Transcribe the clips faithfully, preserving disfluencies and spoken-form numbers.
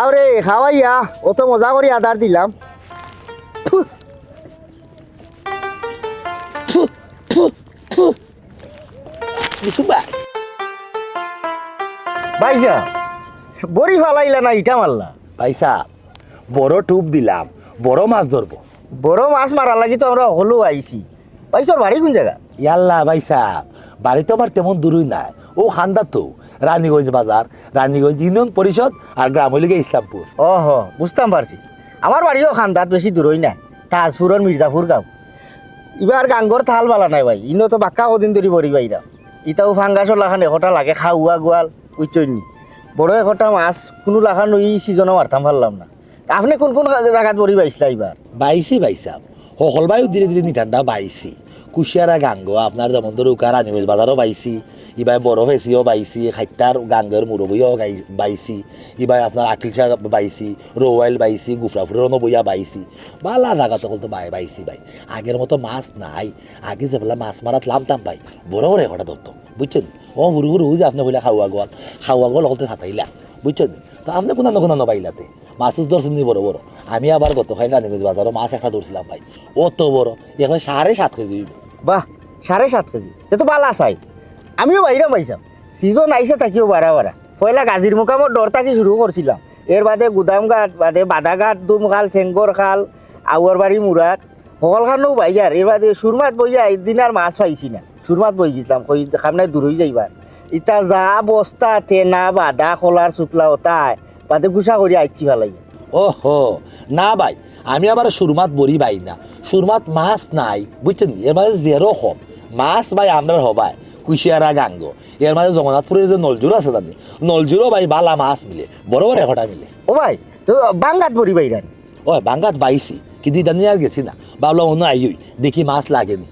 আরে খাওয়াইয়া, অত মজা করি আদার দিলাম। থু। থু, থু, থু। ইসু ভাই। ভাইসাব, বড়ি ফালাইলা না ইটা মারলা? ভাইসাব, বড় টুপ দিলাম, বড় মাছ ধরবো। বড় মাছ মারার লাগি তো আমরা হকলউ আইছি। ভাইসাবর বাড়ি কুন জাগা? ইয়াল্লা ভাইসাব, বাড়ি তো আমার তেমন দূরই নায়, অউ কান্দাত তো, রানীগঞ্জ বাজার, রানীগঞ্জ ইউনিয়ন পরিষদ আর গ্রাম অইলো গিয়া ইসলামপুর। ওহো, বুঝতাম পারছি। আমার বাড়িও কান্দাত, বেশি দূরই নায়, তাজপুরর মির্জাপুর গাঁও। ইবার গাঙ্গর তাল ভালা নায় ভাই, ইনো তো বাক্কা কদিন ধরি বড়ি বাইরা। ইতাও ফাঙ্গাসর লাখান একটা লাগে, খাওয়া গোয়াল, বুঝছইন নি? বড় একটা মাছ কুনু লাখান অউ সিজনো মারতাম পারলাম না। আপনে কুন কুন জাগাত বড়ি বাইছলা ইবার? বাইছি ভাইসাব, হকল বায়ু ধীরে ধীরে নিটান্ডা বাইছি। কুশিয়ারা গাঙ্গো, আপনার যেমন ধরুক্কা রানীগঞ্জ বাজারও বাইছি, ইবায় বড় ফেসিও বাইছি, খাইত্তার গাঙ্গর মুরব্বিও গাই-, বাইছি, ইবায় আপনার আকিল শাহ বাইছি, রোয়াইল বাইছি, গুফরাফুরের অনো বইয়া বাইছি। ভালা জাগাত হকল তো বাই-, বাইছি ভাই। আগের মতো মাছ নাই, আগে যেবলা মাছ মারাত লামতাম ভাই, বড় বড় একটা ধরতো, বুঝছইন নি? অউ হুরু হুরু অউ যে আপনে কইলা খাওয়া গোয়াল, খাওয়া গোয়াল হকলতে সাতাইলা, বুঝছইন নি? তো আপনে কুনানো কুনানো বাইলাতে? মাছ উছ ধরছইন নি বড় বড়। আমি আবার গতকাইল রানীগঞ্জ বাজারো মাছ একটা ধরছিলাম ভাই, অত বড়, একবারে সাড়ে সাত কেজি অইবো। বাহ, সাড়ে সাত কেজি, তে তো ভালা size। আমিও বাইরাম ভাইসাব, সিজন আইছে থাকিও বারা বারা। পয়লা গাজীর মুকামর ডর থাকি শুরু করছিলাম, এর বাদে গুদামঘাট, বাদে বাদাঘাট, দুমখাল, সেঙ্গরখাল, আউয়ারবাড়ি, মুরাদ, হকলখানো বাইয়ার। এর বাদে সুরমাত বইয়া একদিন আর মাছ পাইছি না, সুরমাত বই গেছিলাম, কই খামনায় দূরই যাইবার। ইতা যা বস্তা, তেনা, বাদা, কলার শুকলা অতায়, বাদে গুছা করি আইছি ফালাই। ওহো, না ভাই, আমি আবার সুরমাত বড়ি বাই না, সুরমাত মাছ নাই, বুঝছইন নি? এর মাঝে যেরকম মাছ ভাই আমরার হবায়, কুশিয়ারা গাঙ্গো, এর মাঝে জগন্নাথপুরের যে নলজুর আছে জানি, নলজুরও ভাই ভালা মাছ মিলে, বড় বড় একটা মিলে। ও ভাই, তো বাঙ্গাত বড়ি বাইরানি? ও, বাঙ্গাত বাইছি, কিন্তু ইদানি আর গেছি না, ভাবলাম অনো আইই, দেখি মাছ লাগে নি।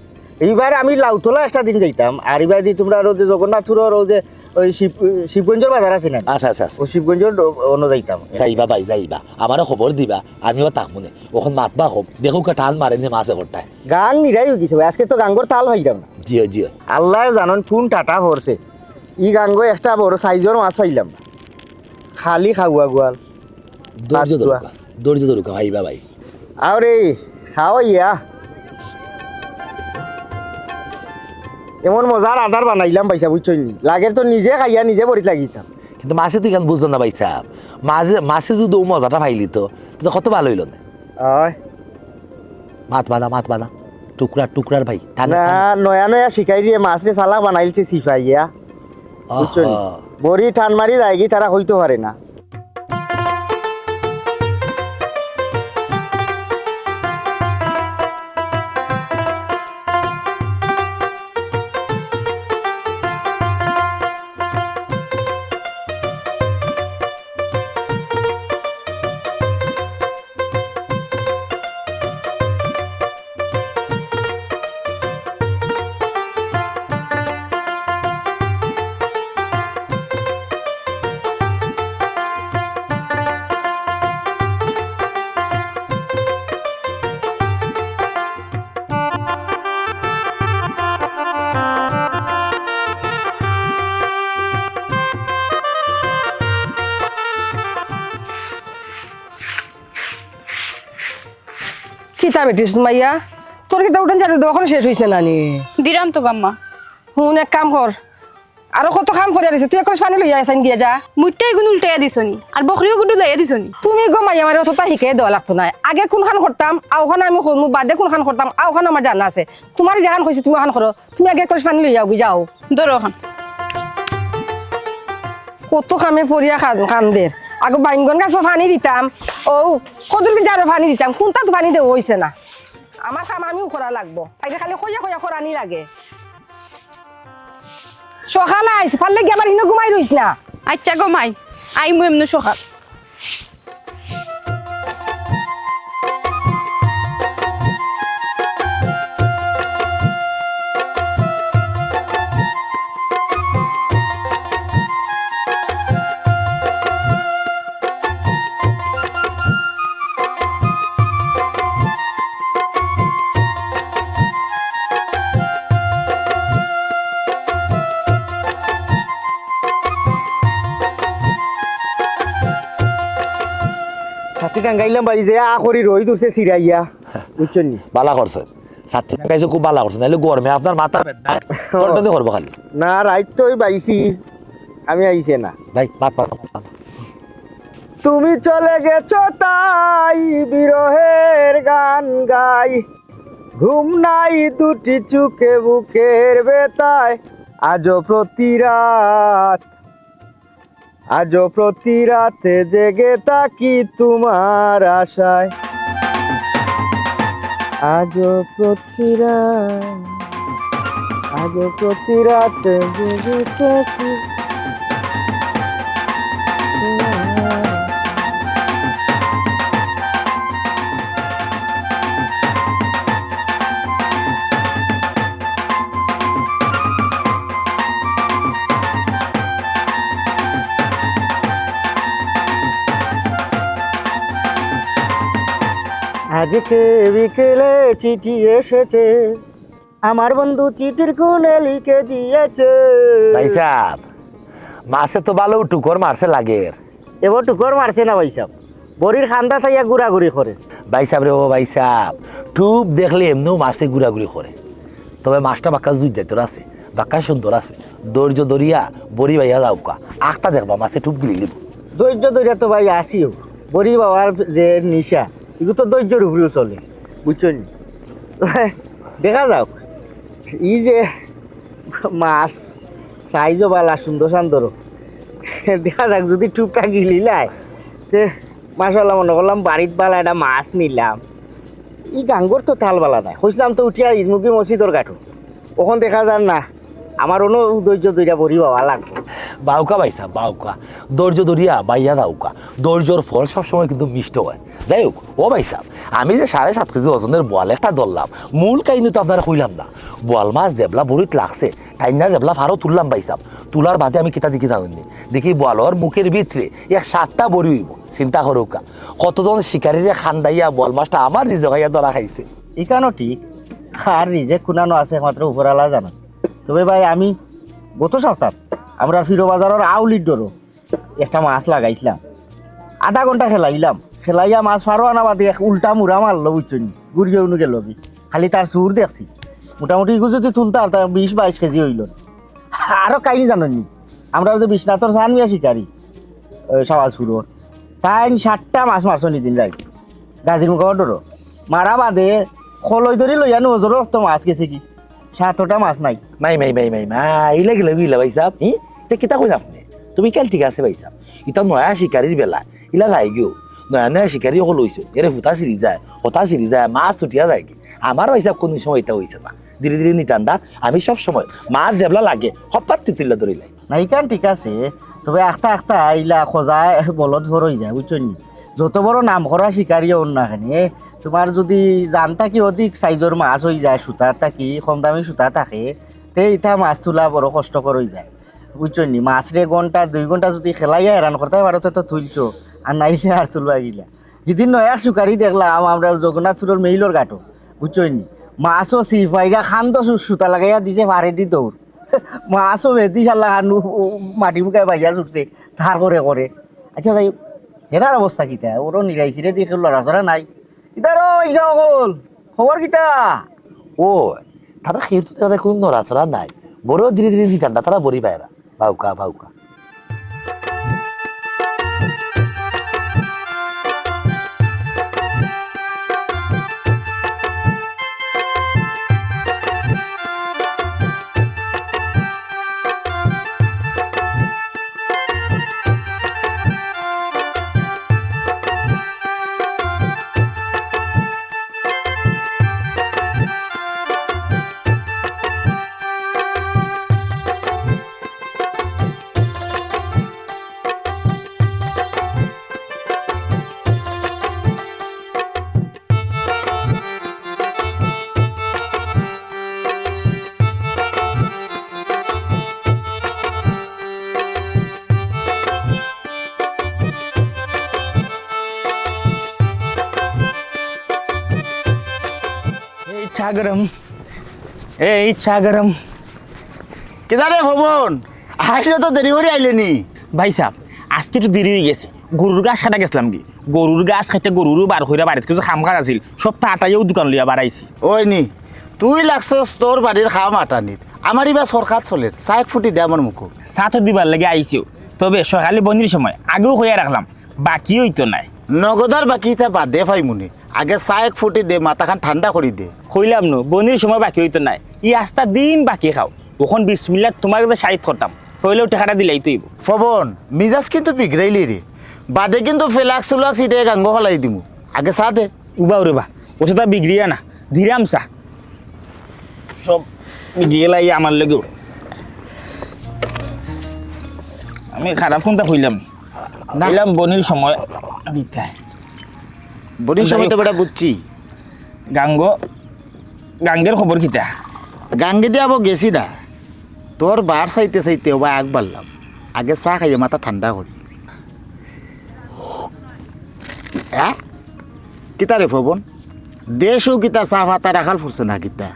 ইবার আমি লাউতলা একটা দিন যাইতাম, আর ইবাদি তুমরার অউ যে জগন্নাথপুরর অউ যে ওই শিব-, শিবগঞ্জর বাজার আছে না? আচ্ছা, আচ্ছা, আচ্ছা। অউ শিবগঞ্জর অনো যাইতাম। যাইবা ভাই, যাইবা, আমারে খবর দিবা, আমিও থাকমু নে। অখন মাতবা কম, দেখউক্কা টান মারে নি মাছ একটায়। গাং নিরাই অই গেছে ভাই, আজকে তো গাঙ্গর তাল পাইলাম না। জিও, জিও। আল্লায় জানইন কুন টাটা পড়ছে। ই গাঙ্গো একটা বড় সাইজর মাছ পাইলাম না। খালি খাওয়া গোয়াল। ধৈর্য ধরুক্কা, ধৈর্য ধরুক্কা, ভাই বা ভাই। আরে, খাওয়াইয়া। এমন মজার আদার বানাইলাম ভাইসাব, বুঝছইন নি? লাগের তো নিজে খাইয়া নিজে বড়িত লাগিতাম। কিন্তু মাছে তো ইখান বুঝলো না ভাইসাব। মাছে, মাছে যদি অউ মজাটা পাইলিতো, তে তো কত ভালা অইলো নে। অয়। মাত বানা, মাত বানা। টুকরা, টুকরার ভাই। টানে, না, টানে। নয়া নয়া শিকাইরে মাছরে চালাক বানাইলছে ছিপাইয়া। বুঝছো নি? আহা। বড়ি টান মারি যায়গি, তারা কইতো পারে না। কিতা বেটি সুমাইয়া, তোর কিতা উঠান ঝাড়ু দেওয়া অখনো শেষ অইছে না নি? দিরাম তো গাম্মা। হুন, এক কাম কর, আরো কত কাম করিয়া রইছে, তুই এক কলস পানি লইয়া আইছাইন গিয়া যা। মুইরটা ইগুন উল্টাইয়া দিছনি, আর বকরিও গুডু লাইয়া দিছনি। তুমি গো মাইয়া আমারে অততা হিকাইয়া দেওয়া লাগতো নায়। আগে কুনখান করতাম, অউখান আমি করমু, বাদে কুনখান করতাম, অউখান আমার জানা আছে। তুমারে যেখান কইছি তুমি অখান করো, তুমি আগে এক কলস পানি লইয়া আওগি যাও। ধরো অখান। কত কামে পড়িয়া কান-, কান্দের। আগে বাইঙ্গন গাছো পানি দিতাম, অউ কদুর বিজারো পানি দিতাম, কুনটাত পানি দেওয়া অইছে না। আমার কাম আমিউ করা লাগবো। আইরে খালি কইয়া কইয়া করানি লাগে। সকাল আইস, পারলে গিয়া আবার হিনো ঘুমাই রইস না। আইচ্ছা গো মাই, আইমু এমনে সকাল। ছাতি টাঙ্গাইলাম ভাই, যে আ করি রইদ উঠছে সিরাইয়া, বুঝছইন নি? বালা করছইন, ছাতি টাঙ্গাইছো, খুব বালা করছইন, নাইলে গরমে আপনার মাথা বেদনা টনটনি করবো খালি। না, রাইত তো ওই বাইছি, আমি আইছে না। ভাই, মাত, মাত, মাত, মাত। তুমি চলে গেছো তাই বিরহের গান গাই, ঘুম নাই দুটি চোখে বুকের ব্যথায়, আজও প্রতি রাত, আজও প্রতি রাতে জেগে থাকি তোমার আশায়। আজও প্রতি রাত, আজও প্রতি রাতে জেগে থাকি তোমার। আজকে বিকেলে চিঠি এসেছে, আমার বন্ধু চিঠির কোণে লিখে দিয়েছে। ভাই সাহেব, মাছে তো ভালো টুকর মারছে লাগের। এবার টুকর মারছে না ভাই সাহেব, বড়ির খান্দা থাইয়া ঘুরাঘুরি করে। ভাই সাহেব রে, ও ভাই সাহেব, টুপ দেখলে এমনেও মাছে ঘুরাঘুরি করে, তবে মাছটা বাক্কা জুইদাইতর আছে, বাক্কা সুন্দর আছে। ধৈর্য ধরিয়া বড়ি বাইয়া যাউক্কা, আখতা দেখবা মাছে টুপ গিলি নিব। ধৈর্য ধরিয়া তো ভাই আসিও, বড়ি বাবার যে নিশা, এগু তো ধৈর্যর উপরেও চলে, বুঝছইন নি? দেখা যাউক, ই যে মাছ, সাইজও বালা, সুন্দর সান্দর। দেখা যাক, যদি টুপটা গিলিলায়, তে মাশাআল্লাহ, মনে করলাম বাড়িত বালা একটা মাছ নিলাম। ই গাঙ্গর তো তাল বালা নাই, কইছিলাম তো উঠিয়া ইদমুখী মসজিদর ঘাটো, অখন দেখা যার না। আমার অনো ধৈর্য ধরিয়া বড়ি বাওয়া লাগবো। বাউকা ভাই সাহেব, বাউকা, ধৈর্য ধরিয়া বাইয়া যাউকা। ধৈর্যর ফল সবসময় কিন্তু মিষ্ট হয়। যাই হোক, ও ভাই সাহেব, আমি যে সাড়ে সাত কেজি ওজনের বোয়াল একটা ধরলাম, মূল কাহিনী তো আপনারে কইলাম না। বোয়াল মাছ যেবলা বড়িত লাগছে, টাইনা যেবলা ফারো তুললাম ভাই সাহেব, তুলার বাদে আমি কিতা দেখি জানইন নি? দেখি বোয়ালর মুখের ভিতরে এক সাতটা বড়ি অইবো। চিন্তা করউক্কা, কতজন শিকারিরে খান্দাইয়া বোয়াল মাছটা আমার নিজে খাইয়া ধরা খাইছে। ইখানও ঠিক, আর নিজে কুনানো আছে একমাত্র উপরআলা জানইন। তবে ভাই, আমি গত সপ্তাহ আমরার ফিরো বাজারর আউলির ডরো একটা মাছ লাগাইছিলাম, আধা ঘন্টা খেলাইলাম, খেলাইয়া মাছ ফারো আনা বাদে এক উল্টা মুড়া মারলো, বুঝছইন নি? ঘুরিয়া উনু গেলগি। খালি তার চুর দেখছি, মোটামুটি ইগু যদি তুলতার, তা বিশ বাইশ কেজি অইলো। আরো কাহিনী জানইন নি? আমরার যে বিশ্বনাথর সান মিয়া শিকারি, ওই সাওয়াজ ফুরর, তাইন সাতটা মাছ মারছইন ইদিন রাইত, গাজীর মুখা ডরো। মারা বাদে খলই ধরি লইয়া নজরর তো মাছ গেছেগি, সাতটা মাছ নাই। মাই, মাই, মাই, মাই, মাই, ইলা গেলে ইলা ভাই সাহেব, হি? তে কিতা কইন আপনে? তুমি কেন ঠিক আছে ভাই সাহেব? ইতা নয়া শিকারির বেলা, ইলা যায়গিও। নয়া নয়া শিকারি অকল অইছে, এরে ফুতা ছিড়ি যায়, হতা ছিড়ি যায়, মাছ ছুটিয়া যায়গি। আমার ভাই সাহেব কুনু সময় ইতা অইছে না। ধীরে ধীরে নিটান্ডা, আমি সব সময় মাছ যেবলা লাগে, হপাত তুলিয়া ধরিলাই। না, ইখান ঠিক আছে, তবে আখতা আখতা ইলা খোজা বলদ ভর অইযায়, বুঝছইন নি? যত বড় নাম করা শিকারি অউন না কেনে, তুমার যদি জান থাকি অধিক সাইজর মাছ অইযায়, সুতা থাকি কম দামি সুতা থাকে, তে ইতা মাছ তুলা বড় কষ্টকর অইযায়, বুঝছইন নি? মাছরে ঘন্টা দুই ঘন্টা যদি খেলাইয়া হেরান করতায় পারো, তে তো তুলছো, আর নাইলে আর তুলবা কিলা। হিদিন নয়া শিকারি দেখলাম আমরার জগন্নাথপুরর মেইলর ঘাটো, বুঝছইন নি? মাছও ছিপ পাইরা খান্দ সু-, সুতা লাগাইয়া দিছে, ফারেদি দৌড়। মাছও বেদি শালা হানু, উ, মাটি মুখায় বাইয়া ছুটছে, ধার করে করে। আচ্ছা, যাই হোক, হেরার অবস্থা কিতা? ওরও নিরাইছিরে দেখে লড়াচড়া নাই। কিতা রে, ইসা অকল? খবর কিতা? ও, তারা খেয়ে তো তারা কোনো নড়াচড়া নাই। বড় ধীরে ধীরে নিটান্ডা, তারা বড়ি বাইরা। বাউকা, বাউকা। এই চা গরম, এই চা গরম। কিতা রে ভবন, আইলে তো দেরি করি আইলে নি? ভাই সাহেব, আজকে একটু দেরি অই গেছে, গরুর ঘাস কাটা গেছলাম গি। গরুর ঘাস খাইতে গরুরও বার কইরা বাড়িত কিছু কাম কাজ আছিল, সব তা আটাইয়াও দোকান লইয়া বাড়াইছি। ওই নি, তুই লাগছস তোর বাড়ির কাম আটানিত, আমার ইবা সরকার চলের। চা এক ফুটি দে আমার মুখো। চা তো দিবার লাগি আইছো, তবে সকালে বনির সময় আগেও কইয়া রাখলাম, বাকি অইতো নায়। নগদ আর বাকি ইতা বাদে পাইমুনে, আগে চা এক ফুটি দে, মাথাখান ঠান্ডা করি দে। কইলাম নু, বনির সময় বাকি অইতো নায়, ই আস্তা দিন বাকি খাও। অখন বিসমিল্লাহ তুমার গেছে সাইত করতাম, পয়লাউ টেকাটা দিলাইতো অইবো। ফবন, মিজাজ কিন্তু বিগড়াইলি রে। বাদে কিন্তু ফেলাক্স উলাক্স ইটা গাঙ্গো ফালাই দিমু। আগে চা দে। উবাও রে বা, অততা বিগড়িয়া না, দিরাম চা। সব বিগড়িয়া লাই আমার লগেও। আমি খারাপ কুনতা কইলাম? না। কইলাম বনির সময় দিতায়। বনির সময় তো বেটা বুঝছি। গাঙ্গো, গাঙ্গের খবর কিতা? গাঙ্গেদি আবো গেছি না। তোর বার চাইতে চাইতে ওবা আগ বাড়লাম। আগে চা খাইয়া মাথা ঠান্ডা করি। হ্যাঁ? কিতা রে ফবন? দেশও কিতা চা পাতা রাখাল ফুরছে না কিতা?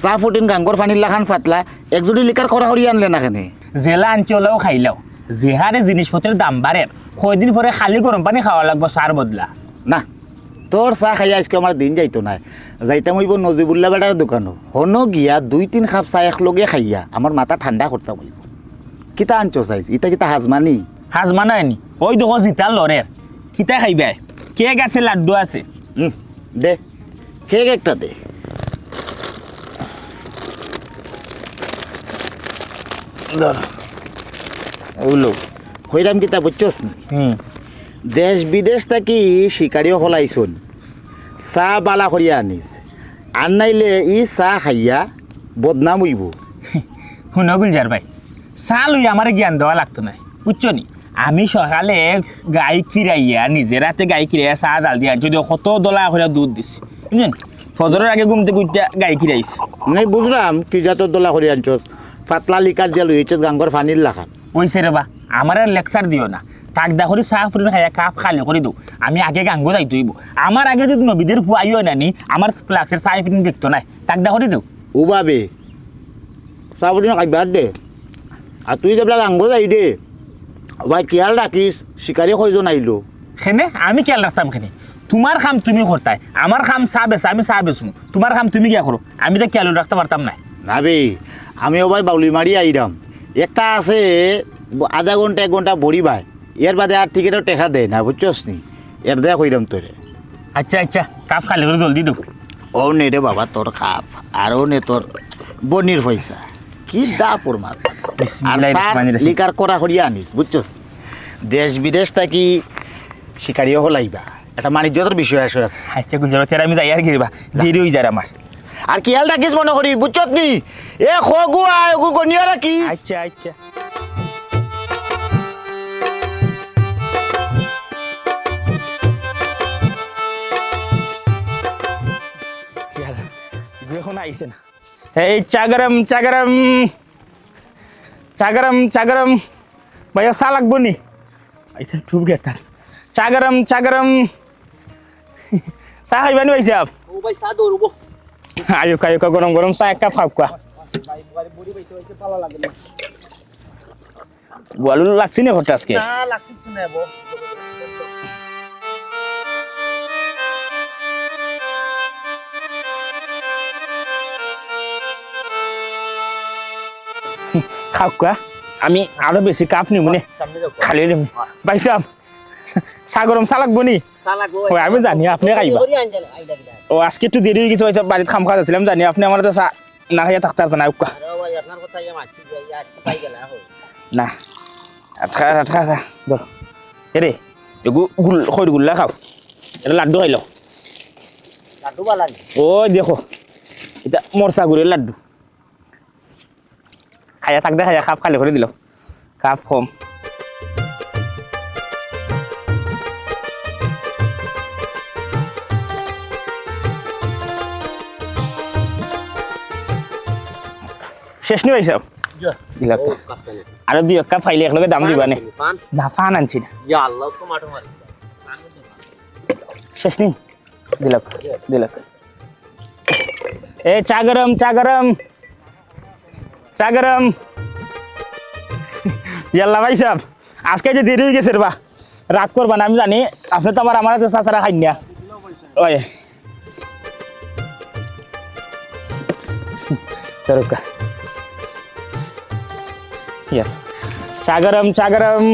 চা ফুটিন গাঙ্গর পানির লাখান পাতলা, এক জুড়ি লিকার করা করি আনলে না কেনে? যেলা আনছি ওলাও খাইলাও। যেহারে জিনিসপত্রের দাম বাড়ের, কয়দিন পরে খালি গরম পানি খাওয়া লাগবো চার বদলা। না, তোর চা খাইয়া আইজকে আমার দিন যাইতো নায়। যাইতাম অইবো নজিবুল্লাহ বেটার দোকানো। হনো গিয়া দুই তিন কাপ চা একলগে খাইয়া আমার মাথা ঠান্ডা করতাম অইবো। কিতা আনছো চাইছ? ইতা কিতা হাজমানি? হাজমা নায় নি? ওই দেখো জিতা লড়ের। কিতা খাইবায়? কেক আছে, লাড্ডু আছে। হুম, দে। কেক একটা দে। ধর। ওগুলো। কইরাম কিতা বুঝছস নি? হুম। দেশ বিদেশ থাকি শিকারি অকল আইছইন। চা বালা করিয়া আনিস। আর নাইলে ই চা খাইয়া বদনাম অইবো। হুনো গুলজার ভাই, চা লইয়া আমারে জ্ঞান দেওয়া লাগতো নায়, বুঝছো নি? আমি সকালে গাই খিরাইয়া, নিজের হাতে গাই খিরাইয়া চা জাল দিয়া আনছি, দেখো কত দলা করিয়া দুধ দিছি, বুঝছেন? ফজরের আগে ঘুম থাকি উঠিয়া গাই খিরাইছি। আমি বুঝলাম কি জাতর দলা করিয়া আনছস, পাতলা লিকার দিয়া লইছস গাঙ্গর পানির লাখান। অইছে রে বা, আমারে lecture দিও না। তাগদা করি চা ফুটিন খাইয়া কাপ খালি করি দেও। আমি আগে গাঙ্গো যাইতে অইবো। আমার আগে যদি নবীদের ফুয়া আইও না নি, আমার flask-এর চা ফুটিন দেখতো নায়। তাগদা করি দেও। ও বাবে, চা ফুটিন খাইবার দে। আর তুই যেবলা গাঙ্গো যাইরে, ও ভাই, খেয়াল রাখিস, শিকারি কয়জন আইলো। কেনে? আমি খেয়াল রাখতাম কেনে? তুমার কাম তুমি করতায়, আমার কাম চা বেচা, আমি চা বেচমু। তুমার কাম তুমি গিয়া করো, আমি তো খেয়াল রাখতাম পারতাম নায়। না বে, আমি ও ভাই বাউলি মারি আইরাম। একটা আছে, ব-, আধা ঘন্টা, এক ঘন্টা বড়ি ভাই, এর বাদে আর টিকিটও টেকা দেয় না, বুঝছস নি? এর দেয়া কইরাম তোরে। আচ্ছা, আচ্ছা, কাপ খালি করি জলদি দেও। ও নে রে বাবা তোর কাপ, আর ও নে তোর বনির পয়সা। কি দাপর মাত। আর বিসমিল্লাহির চা রহমানির রহিম। লিকার করা করিয়া আনিস, বুঝছস? দেশ বিদেশ থাকি শিকারি অকল আইবা। একটা মানিজ্যতর বিষয় আসে আছে। আচ্ছা, গুলজার ভাই, আমি যাই আর কি রে বা। দেরি অই যার আমার। আর খেয়াল রাখিস মনো করি, বুঝছত নি? এ খগুয়া, এগু গনিয়া রাখিস। আচ্ছা, আচ্ছা। ইয়ার, এগু অখন আইছে না। এই চা গরম, চা গরম। চা গরম, চা গরম। ভাইয়া, চা লাগবো নি? আইছে, টুপ গেতার। চা গরম, চা গরম। চা খাইবা নি ভাইসাব? ও ভাই, চা দৌড়বো। আয়ুকা, আয়ুকা, গরম গরম চা এক কাপ খাউক্কা। ভাই, ভাই, বড়ি ভাই তো হইতে ভালো লাগে না। গোয়ালুল লাগছে নি ঘরটা আজকে? না, লাগছে কিছু না, বো। খাউক্কা, আমি আরো বেশি কাপ নিমু নে। সামনে যাও। খালি নিমু। ভাইসাব, চা গরম চা লাগবো নি? চা লাগবো, ওই, আমি জানি আপনে খাইবা। দেরি আনছেন, আইডা কিনা? ও, আজকে একটু দেরি অই গেছে, ভাইসাব, বাড়িত কাম কাজ আছিল, আমি জানি আপনে আমারে তো চা না খাইয়া থাকতে পারতা না, উক্কা। আরে ভাই, আপনার কথা ইয়ে মারছি, ইয়ে, ইয়ে, আজকে পাই গেল, এখন। না, আটকা, আটকা, আটকা, ধর। এরে, এগু গুল-, খৈর গুল্লা খাও। এটা লাড্ডু খাইলো। লাড্ডু বালা নি? ওই দেখো, এটা মরসা গুড়ের লাড্ডু। খাইয়া থাক দে, খাইয়া কাপ খালি করি দিল। কাপ কম। শেষ নি ভাইসাব? যা। দিলাম। ও, কাপ খালি। আরো দুই এক কাপ খাইলে একলগে দাম দিবা নে। পান? না, পান আনছি না। ইয়া আল্লাহ, তো মাঠে মারি। শেষ নি? দিলাম, দিলাম। এ, চা গরম, চা গরম। চা গরম। ইয়াল্লা ভাইসাব, আজকে যে দেরি অই গেছে রে বা। রাগ করবা না, আমি জানি আপনে তো আবার আমার আতে চা ছাড়া খাইন না। ওই। তরকা। ইয়া। চা গরম, চা গরম।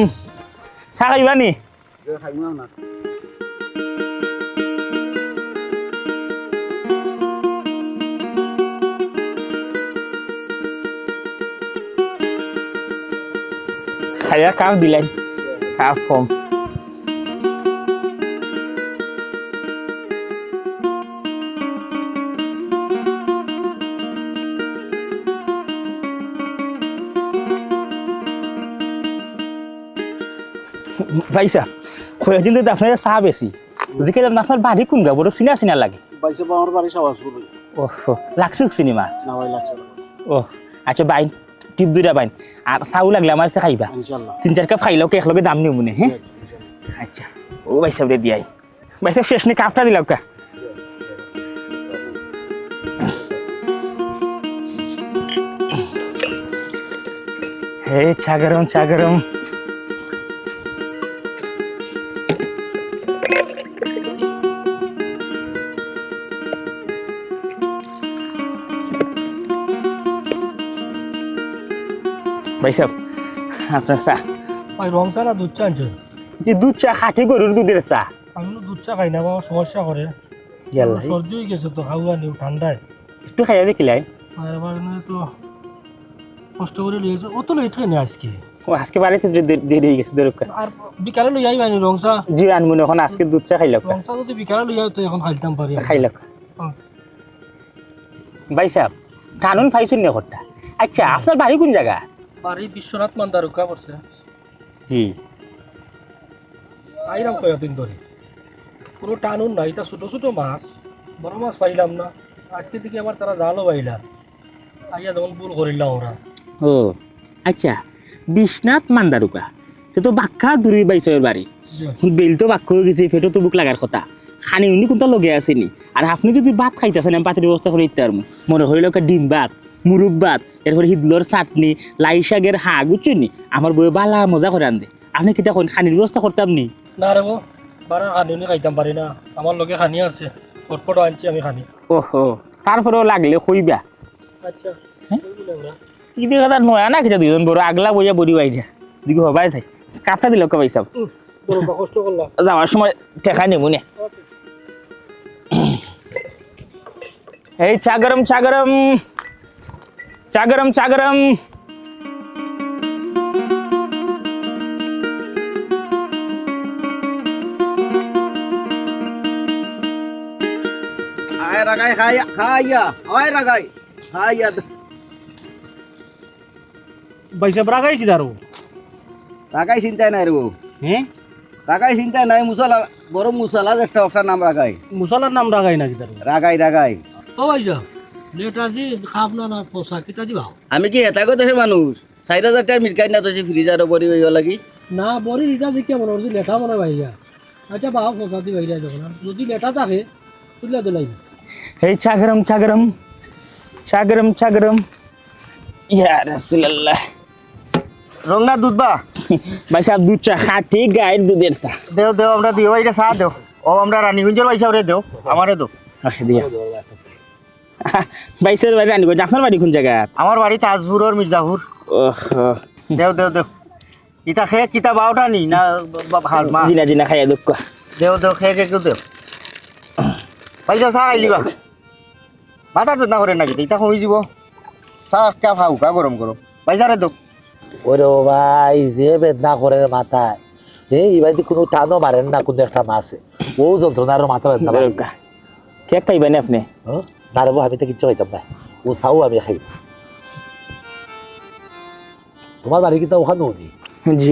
চা খাইবা নি? খাইয়া কাপ দিলাই, কাপ কম। ভাইসাব, কয়েকদিন ধরি আপনার চা বেশি। জিজ্ঞেস করলাম, আপনার বাড়ি কোন গাঁও? বড় চিনা চিনা লাগে। ভাইসাব, আমার বাড়ি শাহবাজপুর। ওহ, লাগছে চিনি মাছ? না ভাই, লাগছে না। ও, আচ্ছা, বাইন, টিপ দুইটা বাইন। আর চাউল লাগলে আমার কাছে খাইবা। ইনশাল্লাহ। তিন চার কাপ খাইলেও কি একলগে দাম নিও মনে, হ্যাঁ? ইনশাল্লাহ। আচ্ছা, ও ভাইসাব রে দিয়াই। ভাইসাব, শেষ নি, কাপটা দিলাও কা। হে, চা গরম, চা গরম। ভাইসাব, আপনার চা। ভাই, রং চা না দুধ চা আনছো? জি, দুধ চা, খাঁটি গরুর দুধের চা। আমি তো দুধ চা খাই না, বাবা, সমস্যা করে। ইয়াল্লা। সর্দি হয়ে গেছে তো, খাওয়া নিও ঠান্ডায়। একটু খাইয়া দেখিলাই। আর এবার মানে তো কষ্ট করে লইয়া যাও। অত লেট কেনে আজকে? ও, আজকে বাড়িতে দে-, দে-, দেরি হয়ে গেছে, দরকার। আর বিকালে লইয়া আইবা নি রং চা? জি, আনমু না, এখন আজকে দুধ চা খাইলাও। রং চা যদি বিকালে লইয়া আইতো, এখন খাইতাম পারি। খাইলাও। হুম। ভাইসাব, টাউন পাইছইন নি কটা? আচ্ছা, আপনার বাড়ি কোন জায়গা? বাড়ি বিশ্বনাথ মান্দারুকা পড়ছে। জি। আইলাম কয়দিন ধরি, কোনো টাউন নাই, ইতা ছোট ছোট মাছ, বড় মাছ পাইলাম না। আজকে দেখি আবার তারা জালও পাইলা, আইয়া যেমন ভুল করিলাম আমরা। ও, আচ্ছা, বিশ্বনাথ মান্দারুকা, তে তো বাক্কা দূরই ভাইসাবর বাড়ি। জি। বেইল তো বাক্কা হয়ে গেছে, পেটো তো ভুক লাগার কথা। খানি উনি কোনটা লগে আছেনি? আর আপনে যদি ভাত খাইতা চাইন, আমি ভাতের ব্যবস্থা করি দিতাম। মনে করিল একটা ডিম ভাত, মুরগ ভাত, এরপরে হিদলর চাটনি, লাই শাকের হাগ, বুঝছইন নি? আমার বউয়ে বালা মজা করে রান্ধে। আপনে কিতা কইন, খানির ব্যবস্থা করতাম নি? না রে বউ, বারা খানি উনি খাইতাম পারি না, আমার লগে খানি আছে, ফটফট আনছি আমি খানি। ওহো, তারপরেও লাগলে কইবা। আচ্ছা, হ্যাঁ? কইবো না আমরা। ই দেখা যার নয়া না কিতা দুইজন বড় আগলা বইয়া বড়ি বাইরে। দিকে হবাই চাই। কাপটা দিলাও কা ভাইসাব। উম, বড় বা কষ্ট করলাম। যাওয়ার সময় ঠেকা নেবো নে। ওকে। এই চা গরম, চা গরম। চা গরম, চা গরম। আয় রাগাই খাইয়া, খাইয়া, আয় রাগাই খাইয়া। ভাইসাব, রাগাই কিতা রে? রাগাই চিন্তায় নাই রে বউ। হ্যাঁ? রাগাই চিন্তায় নাই, মুসালা, বড় মুসালা যে একটা, একটা নাম রাগাই। মুসালার নাম রাগাই না কিতা রে? রাগাই, রাগাই। ও ভাইসাব, লেটা দি খাপ না, না পচা, কিতা দিবা? আমি কি হেতাগো দেশর মানুষ? চাইর হাজার টেকার মিরকাই না তো সে ফ্রিজারও বড়ি অইয়া লাগি। না, বড়ি ইটা দেখিয়া মনে করছি লেটা মনে হয় ভাইয়া। আচ্ছা, বাবা, ফোকা দি বাইরে যখন, আর যদি লেটা থাকে, তুলে দিলাই। এই চা গরম, চা গরম, চা গরম, চা গরম। ইয়া রাসূলুল্লাহ। রং না দুধ বা? ভাইসাব, দুধ চা, খাঁটি গাইর দুধের চা। দেও, দেও, আমরা দিও, ভাইরে চা দেও। ও, আমরা রানীগঞ্জর ভাইসাবরে দেও, আমারে দেও। আহ, দিয়া। ভাইসাবর বাড়ি রানীগঞ্জ, আপনার বাড়ি কোন জায়গা? আমার বাড়ি তাজপুরর মির্জাপুর। ওহ। দেও, দেও, দেও। ইতা খে কিতা বাউটা নি না বা-, হাজমা? জি না, জি না, খাইয়া দুঃখ। দেও, দেও, খে, খে, খে, দেও। ভাইসাব, চা খাইলিবা? মাথাত বেদনা করে নাকি? ইতা কমি যিবো। চা একটা খাও, কা গরম গরম। ভাইসাবরে দেও। ওরে ও ভাই, যে বেদনা করে মাথায়। এই, এই ভাই তো কোনো টানও মারেন না, কোনো একটা মাছে। ও যন্ত্রণার মাথা বেদনা মারে। কে খাইবা না আপনে? হ্যাঁ? না রে বউ, আমি তো কিচ্ছু খাইতাম না। ও চাও আমি খাইব। তোমার বাড়ি কিতা ওখানো নি? জি।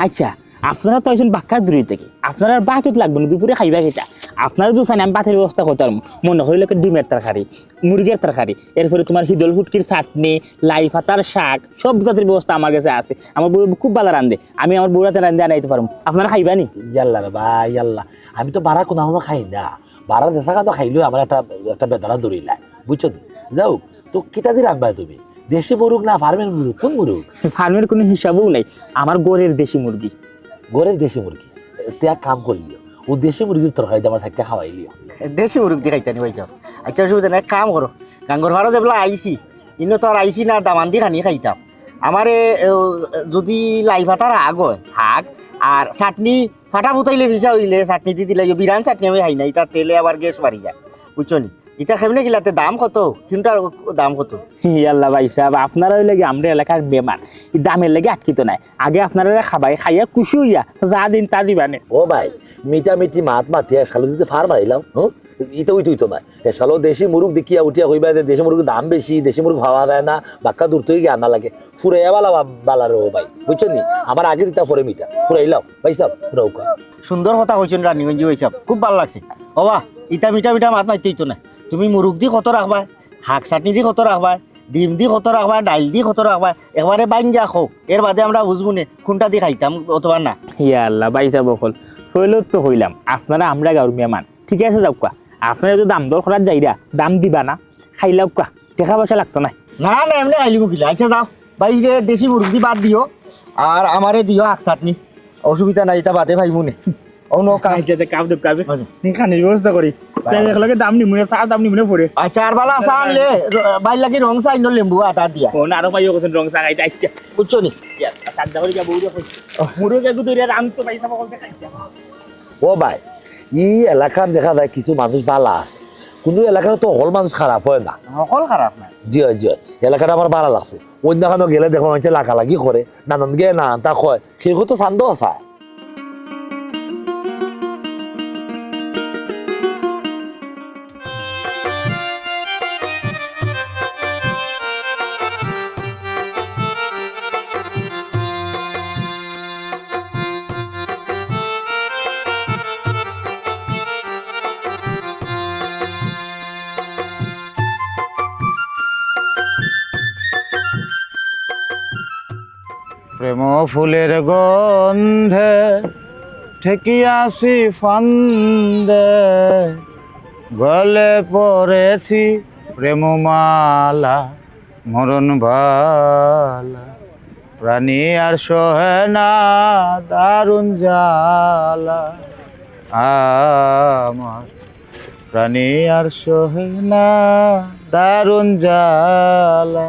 আচ্ছা, আপনারা তো আইছেন বাক্কা দূরে থেকে, আপনারার ভাত লাগবো না, দুপুরে খাইবা কিতা? আপনারা তো চাইন আমি ভাতের ব্যবস্থা করতাম, মনে করিল কি ডিমের তরকারি, মুরগির তরকারি, এরপরে তোমার হিদল ফুটকির চাটনি, লাই পাতার শাক, সব জাতের ব্যবস্থা আমার কাছে আছে। আমার বউ খুব ভালা রান্ধে, আমি আমার বউর আতে রান্ধি আনাইতে পারমু। আপনারা খাইবা নি? ইয়াল্লা রে বা, ইয়াল্লা। আমি তো বারা কোনো সময় খাই না। বারা দেখা তো খাইলেও আমার একটা, একটা বেদনা দৌড়িলায়, বুঝছো নি? যাও, তো কিতা দি রান্ধবায় তুমি? দেশি মুরগ না ফার্মের মুরগ? কোন মুরগ? ফার্মের কোনো হিসাবও নাই, আমার ঘরের দেশি মুরগি। ঘরের দেশি মুরগি? তে এক কাম করিও, অউ দেশি মুরগির তরকারি দি আমার চাইরটা খাওয়াইলিও। দেশি মুরগ দি খাইতানি ভাইসাব? আইচ্ছা, অসুবিধা নাই, এক কাম করো, গাঙ্গর পাড়ো যেবলা আইছি, ইনো তো আর আইছি না দামান্দি খানি খাইতাম। আমারে এ, যুদি লাই পাতার হাগ অয়, হাগ, আর চাটনি ফাটা ফুটাইলে ফিছা অইলে চাটনি দি দিলাইও, বিরান চাটনি আমি খাই না, ইতা তেলে আবার গ্যাস বাড়ি যায়, বুঝছো নি? ইতা কেমনে কিলাতে দাম কত? কিনটার দাম কত? ইয়াল্লা ভাইসাব, আপনারা অইলা গি আমরার এলাকার মেহমান, ই দামের লাগি আটকিতো নায়। আগে আপনারারে খাবাই, খাইয়া খুশি অইয়া যা দিন তা দিবানে। ও ভাই, মিঠা মিঠি মাত মাতিয়া সালো যুদি ফার মারিলাও, হুম? ইতা অইতো অইতো নায়। এ সালো দেশি মুরগ দেখিয়া উঠিয়া কইবা যে দেশি মুরগর দাম বেশি, দেশি মুরগ পাওয়া যায় না, বাক্কা দূর থাকি আনা লাগে। ফুরাইয়া বালা বা-, বালা রে ও ভাই, বুঝছো নি? আমার আগে দিতা পরে মিঠা, ফুরাইলাও। ভাইসাব, ফুরাউক্কা। সুন্দর কথা কইছইন রানীগঞ্জি ভাইসাব, খুব ভালা লাগছে। ও বা, ইতা মিঠা মিঠা মাত মাতিতে অইতো নায়। তুমি মুরগ দি কত রাখবায়, হাগ চাটনি দি কত রাখবায়, ডিম দি কত রাখবায়, ডাইল দি কত রাখবায়, একবারে বাইঙ্গা কও, এর বাদে আমরা বুঝমুনে কুনটা দি খাইতাম অথবা না। ইয়াল্লা, ভাইসাব অকল, কইলে তো কইলাম, আপনারা আমরার গাউর মেহমান, ঠিক আছে যাউক্কা। আপনারা তো দাম দর করাত যাইরা, দাম দিবা না, খাইলাউক্কা। টেকা পয়সা লাগতো নায়। না, না, এমনে খাইলিমু কিলা। আইচ্ছা, যাও। ভাইরে, দেশি মুরগ দি ভাত দিও, আর আমারে দিও হাগ চাটনি। অসুবিধা নাই, ইতা বাদে পাইমুনে। অউ নেও কাপ। আইচ্ছা, তে কাপ দেউক্কা। আইচ্ছা। নি খানির ব্যবস্থা করি। বাহ। তে একলগে দাম নিমুনে, চা দাম নিমুনে পরে। আইচ্ছা, আর বালা চা আনলে, র-, ভাইর লাগি রং চা আনিও, লেম্বু আদা দিয়া। ও না, আরো ভাইও কইছইন রং চা খাইতা, আইচ্ছা। বুঝছো নি? ইয়া, সাদ্দা করি গিয়া বউরে কইছি। ও। মুরগ এগু ধরিয়া রান তো ভাইসাব অকলতে খাইতা। ও ভাই, ই এলাকার দেখা যায় কিছু মানুষ বালা আছে, কুনু এলাকার তো হকল মানুষ খারাপ অয় না। হকল খারাপ নায়। জি অয়, জি অয়, এলাকাটা আমার বালা লাগছে। অইন্যখানো গেলে দেখবা মানষে লাগালাগি করে, নানান গে নানানতা কয়, কেউ তো চান্দাও চায়। প্রেম ফুলের গন্ধে ঠেকিয়াছি ফান্দে, গলে পড়েছি প্রেমমালা, মরণ বালা। প্রাণী আর সহে না দারুণ জ্বালা আমার, প্রাণী আর সহে না দারুণ জ্বালা।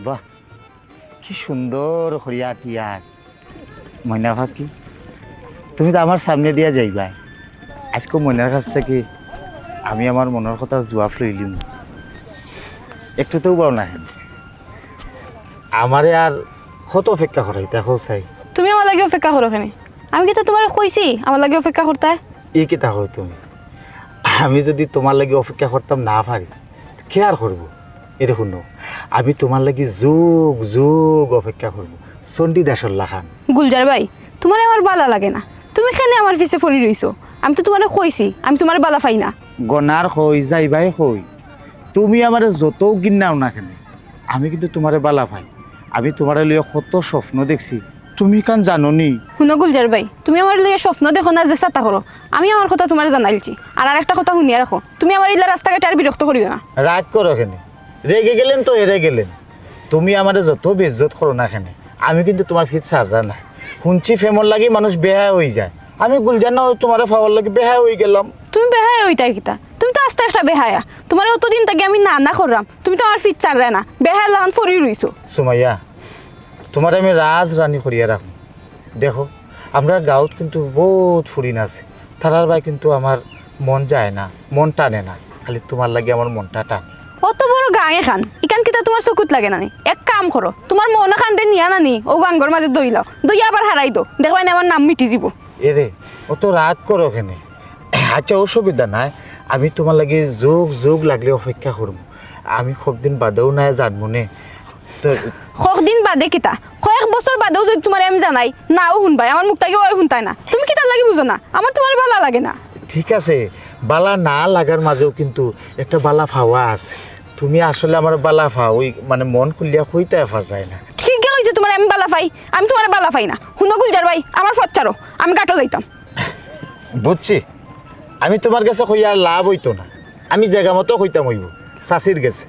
বাহ, কি সুন্দর করিয়া আটিয়ার ময়না পাখি, তুমি তো আমার সামনে দিয়া যাইবায়। আইজকু ময়নার কাছ থাকি আমি আমার মনর কথার জুয়াপ লইলিমু। একটু তো উবাও না কেনে। আমারে আর কত অপেক্ষা করাইতায়, কও চাই? তুমি আমার লাগি অপেক্ষা করো কেনে? আমি কিতা তুমারে কইছি আমার লাগি অপেক্ষা করতায়? ই কিতা কও তুমি? আমি যুদি তুমার লাগি অপেক্ষা করতাম না পারি, কে আর করবো? এরে হুনো, আমি তুমার লাগি যুগ যুগ অপেক্ষা করমু, চণ্ডীদাসর লাখান। গুলজার ভাই, তুমারে আমার বালা লাগে না। তুমি কেনে আমার পিছে পড়ি রইছো? আমি তো তুমারে কইছি, আমি তুমারে বালা পাই না। গনার কই, যাইবায় কই? তুমি আমারে যতউ ঘিন্নাও না কেনে, আমি কিন্তু তুমারে বালা পাই। আমি তুমারে লইয়া কত স্বপ্ন দেখছি, তুমি কান জানো নি? হুনো গুলজার ভাই, তুমি আমারে লইয়া স্বপ্ন দেখো না, যেছা তা করো, আমি আমার কথা তুমারে জানাইলছি। আর আরেকটা কথা হুনিয়া রাখো, তুমি আমারে ইলা রাস্তাঘাটে আর বিরক্ত করিও না। রাগ করো কেনে? রেগে গেলেন তো হেরে গেলেন। তুমি আমারে যত বেইজ্জত করো না কেনে, আমি কিন্তু তুমার পিছ ছাড়রাম না। হুনছি প্রেমর লাগি মানুষ বেহায়া অইযায়। আমি গুলজার নায় তুমারে পাওয়ার লাগি বেহায়া অইগেলাম। তুমি বেহায়া অইতায় কিতা? তুমি তো আস্তা একটা বেহায়া। তুমারে অতদিন থাকি আমি না না কররাম, তুমি তো আমার পিছ ছাড়রায় না, বেহায়ার লাখান পড়ি রইছো। সুমাইয়া, তুমারে আমি রাজরানী করিয়া রাখমু। দেখো, আমরার গাউত কিন্তু বউত ফুড়িন আছে, তারার বায় কিন্তু আমার মন যায় না, মন টানে না, খালি তুমার লাগি আমার মনটা টানে। অত বড় গাং এখান, ইখান কিতা তুমার চকুত লাগে না নি? এক কাম করো, তুমার মন এখানরে নিয়া না নি, অউ গাঙ্গর মাজে দইলাও, দইয়া আবার হারাই দেও, দেখবায় নি আমার নাম মিটি যিবো। এরে, অত রাগ করো কেনে? আইচ্ছা, অসুবিধা নাই, আমি তুমার লাগি যুগ যুগ লাগলে অপেক্ষা করমু। আমি কতদিন বাদেউ নায় জানমু নে। তো কতদিন বাদে কিতা? কয়েক বছর বাদেউ যুদি তুমারে আমি জানাই, নাও হুনবায়, আমার মুখ থাকি অয় হুনতায় না। তুমি কিতার লাগি বুঝো না? আমার তুমারে বালা লাগে না। ঠিক আছে, বালা না লাগার মাজেউ কিন্তু একটা বালা পাওয়া আছে। তুমি আসলে আমারে বালা পাও, অউ মানে মন খুলিয়া কইতায় পাররায় না। কে কইছে তুমারে আমি বালা পাই? আমি তুমারে বালা পাই না। হুনো গুলজার ভাই, আমার পথ ছাড়ো, আমি ঘাটো যাইতাম। বুঝছি, আমি তুমার গেছে কইয়া আর লাভ অইতো না। আমি যেগা মতো কইতাম অইবো, চাচির গেছে।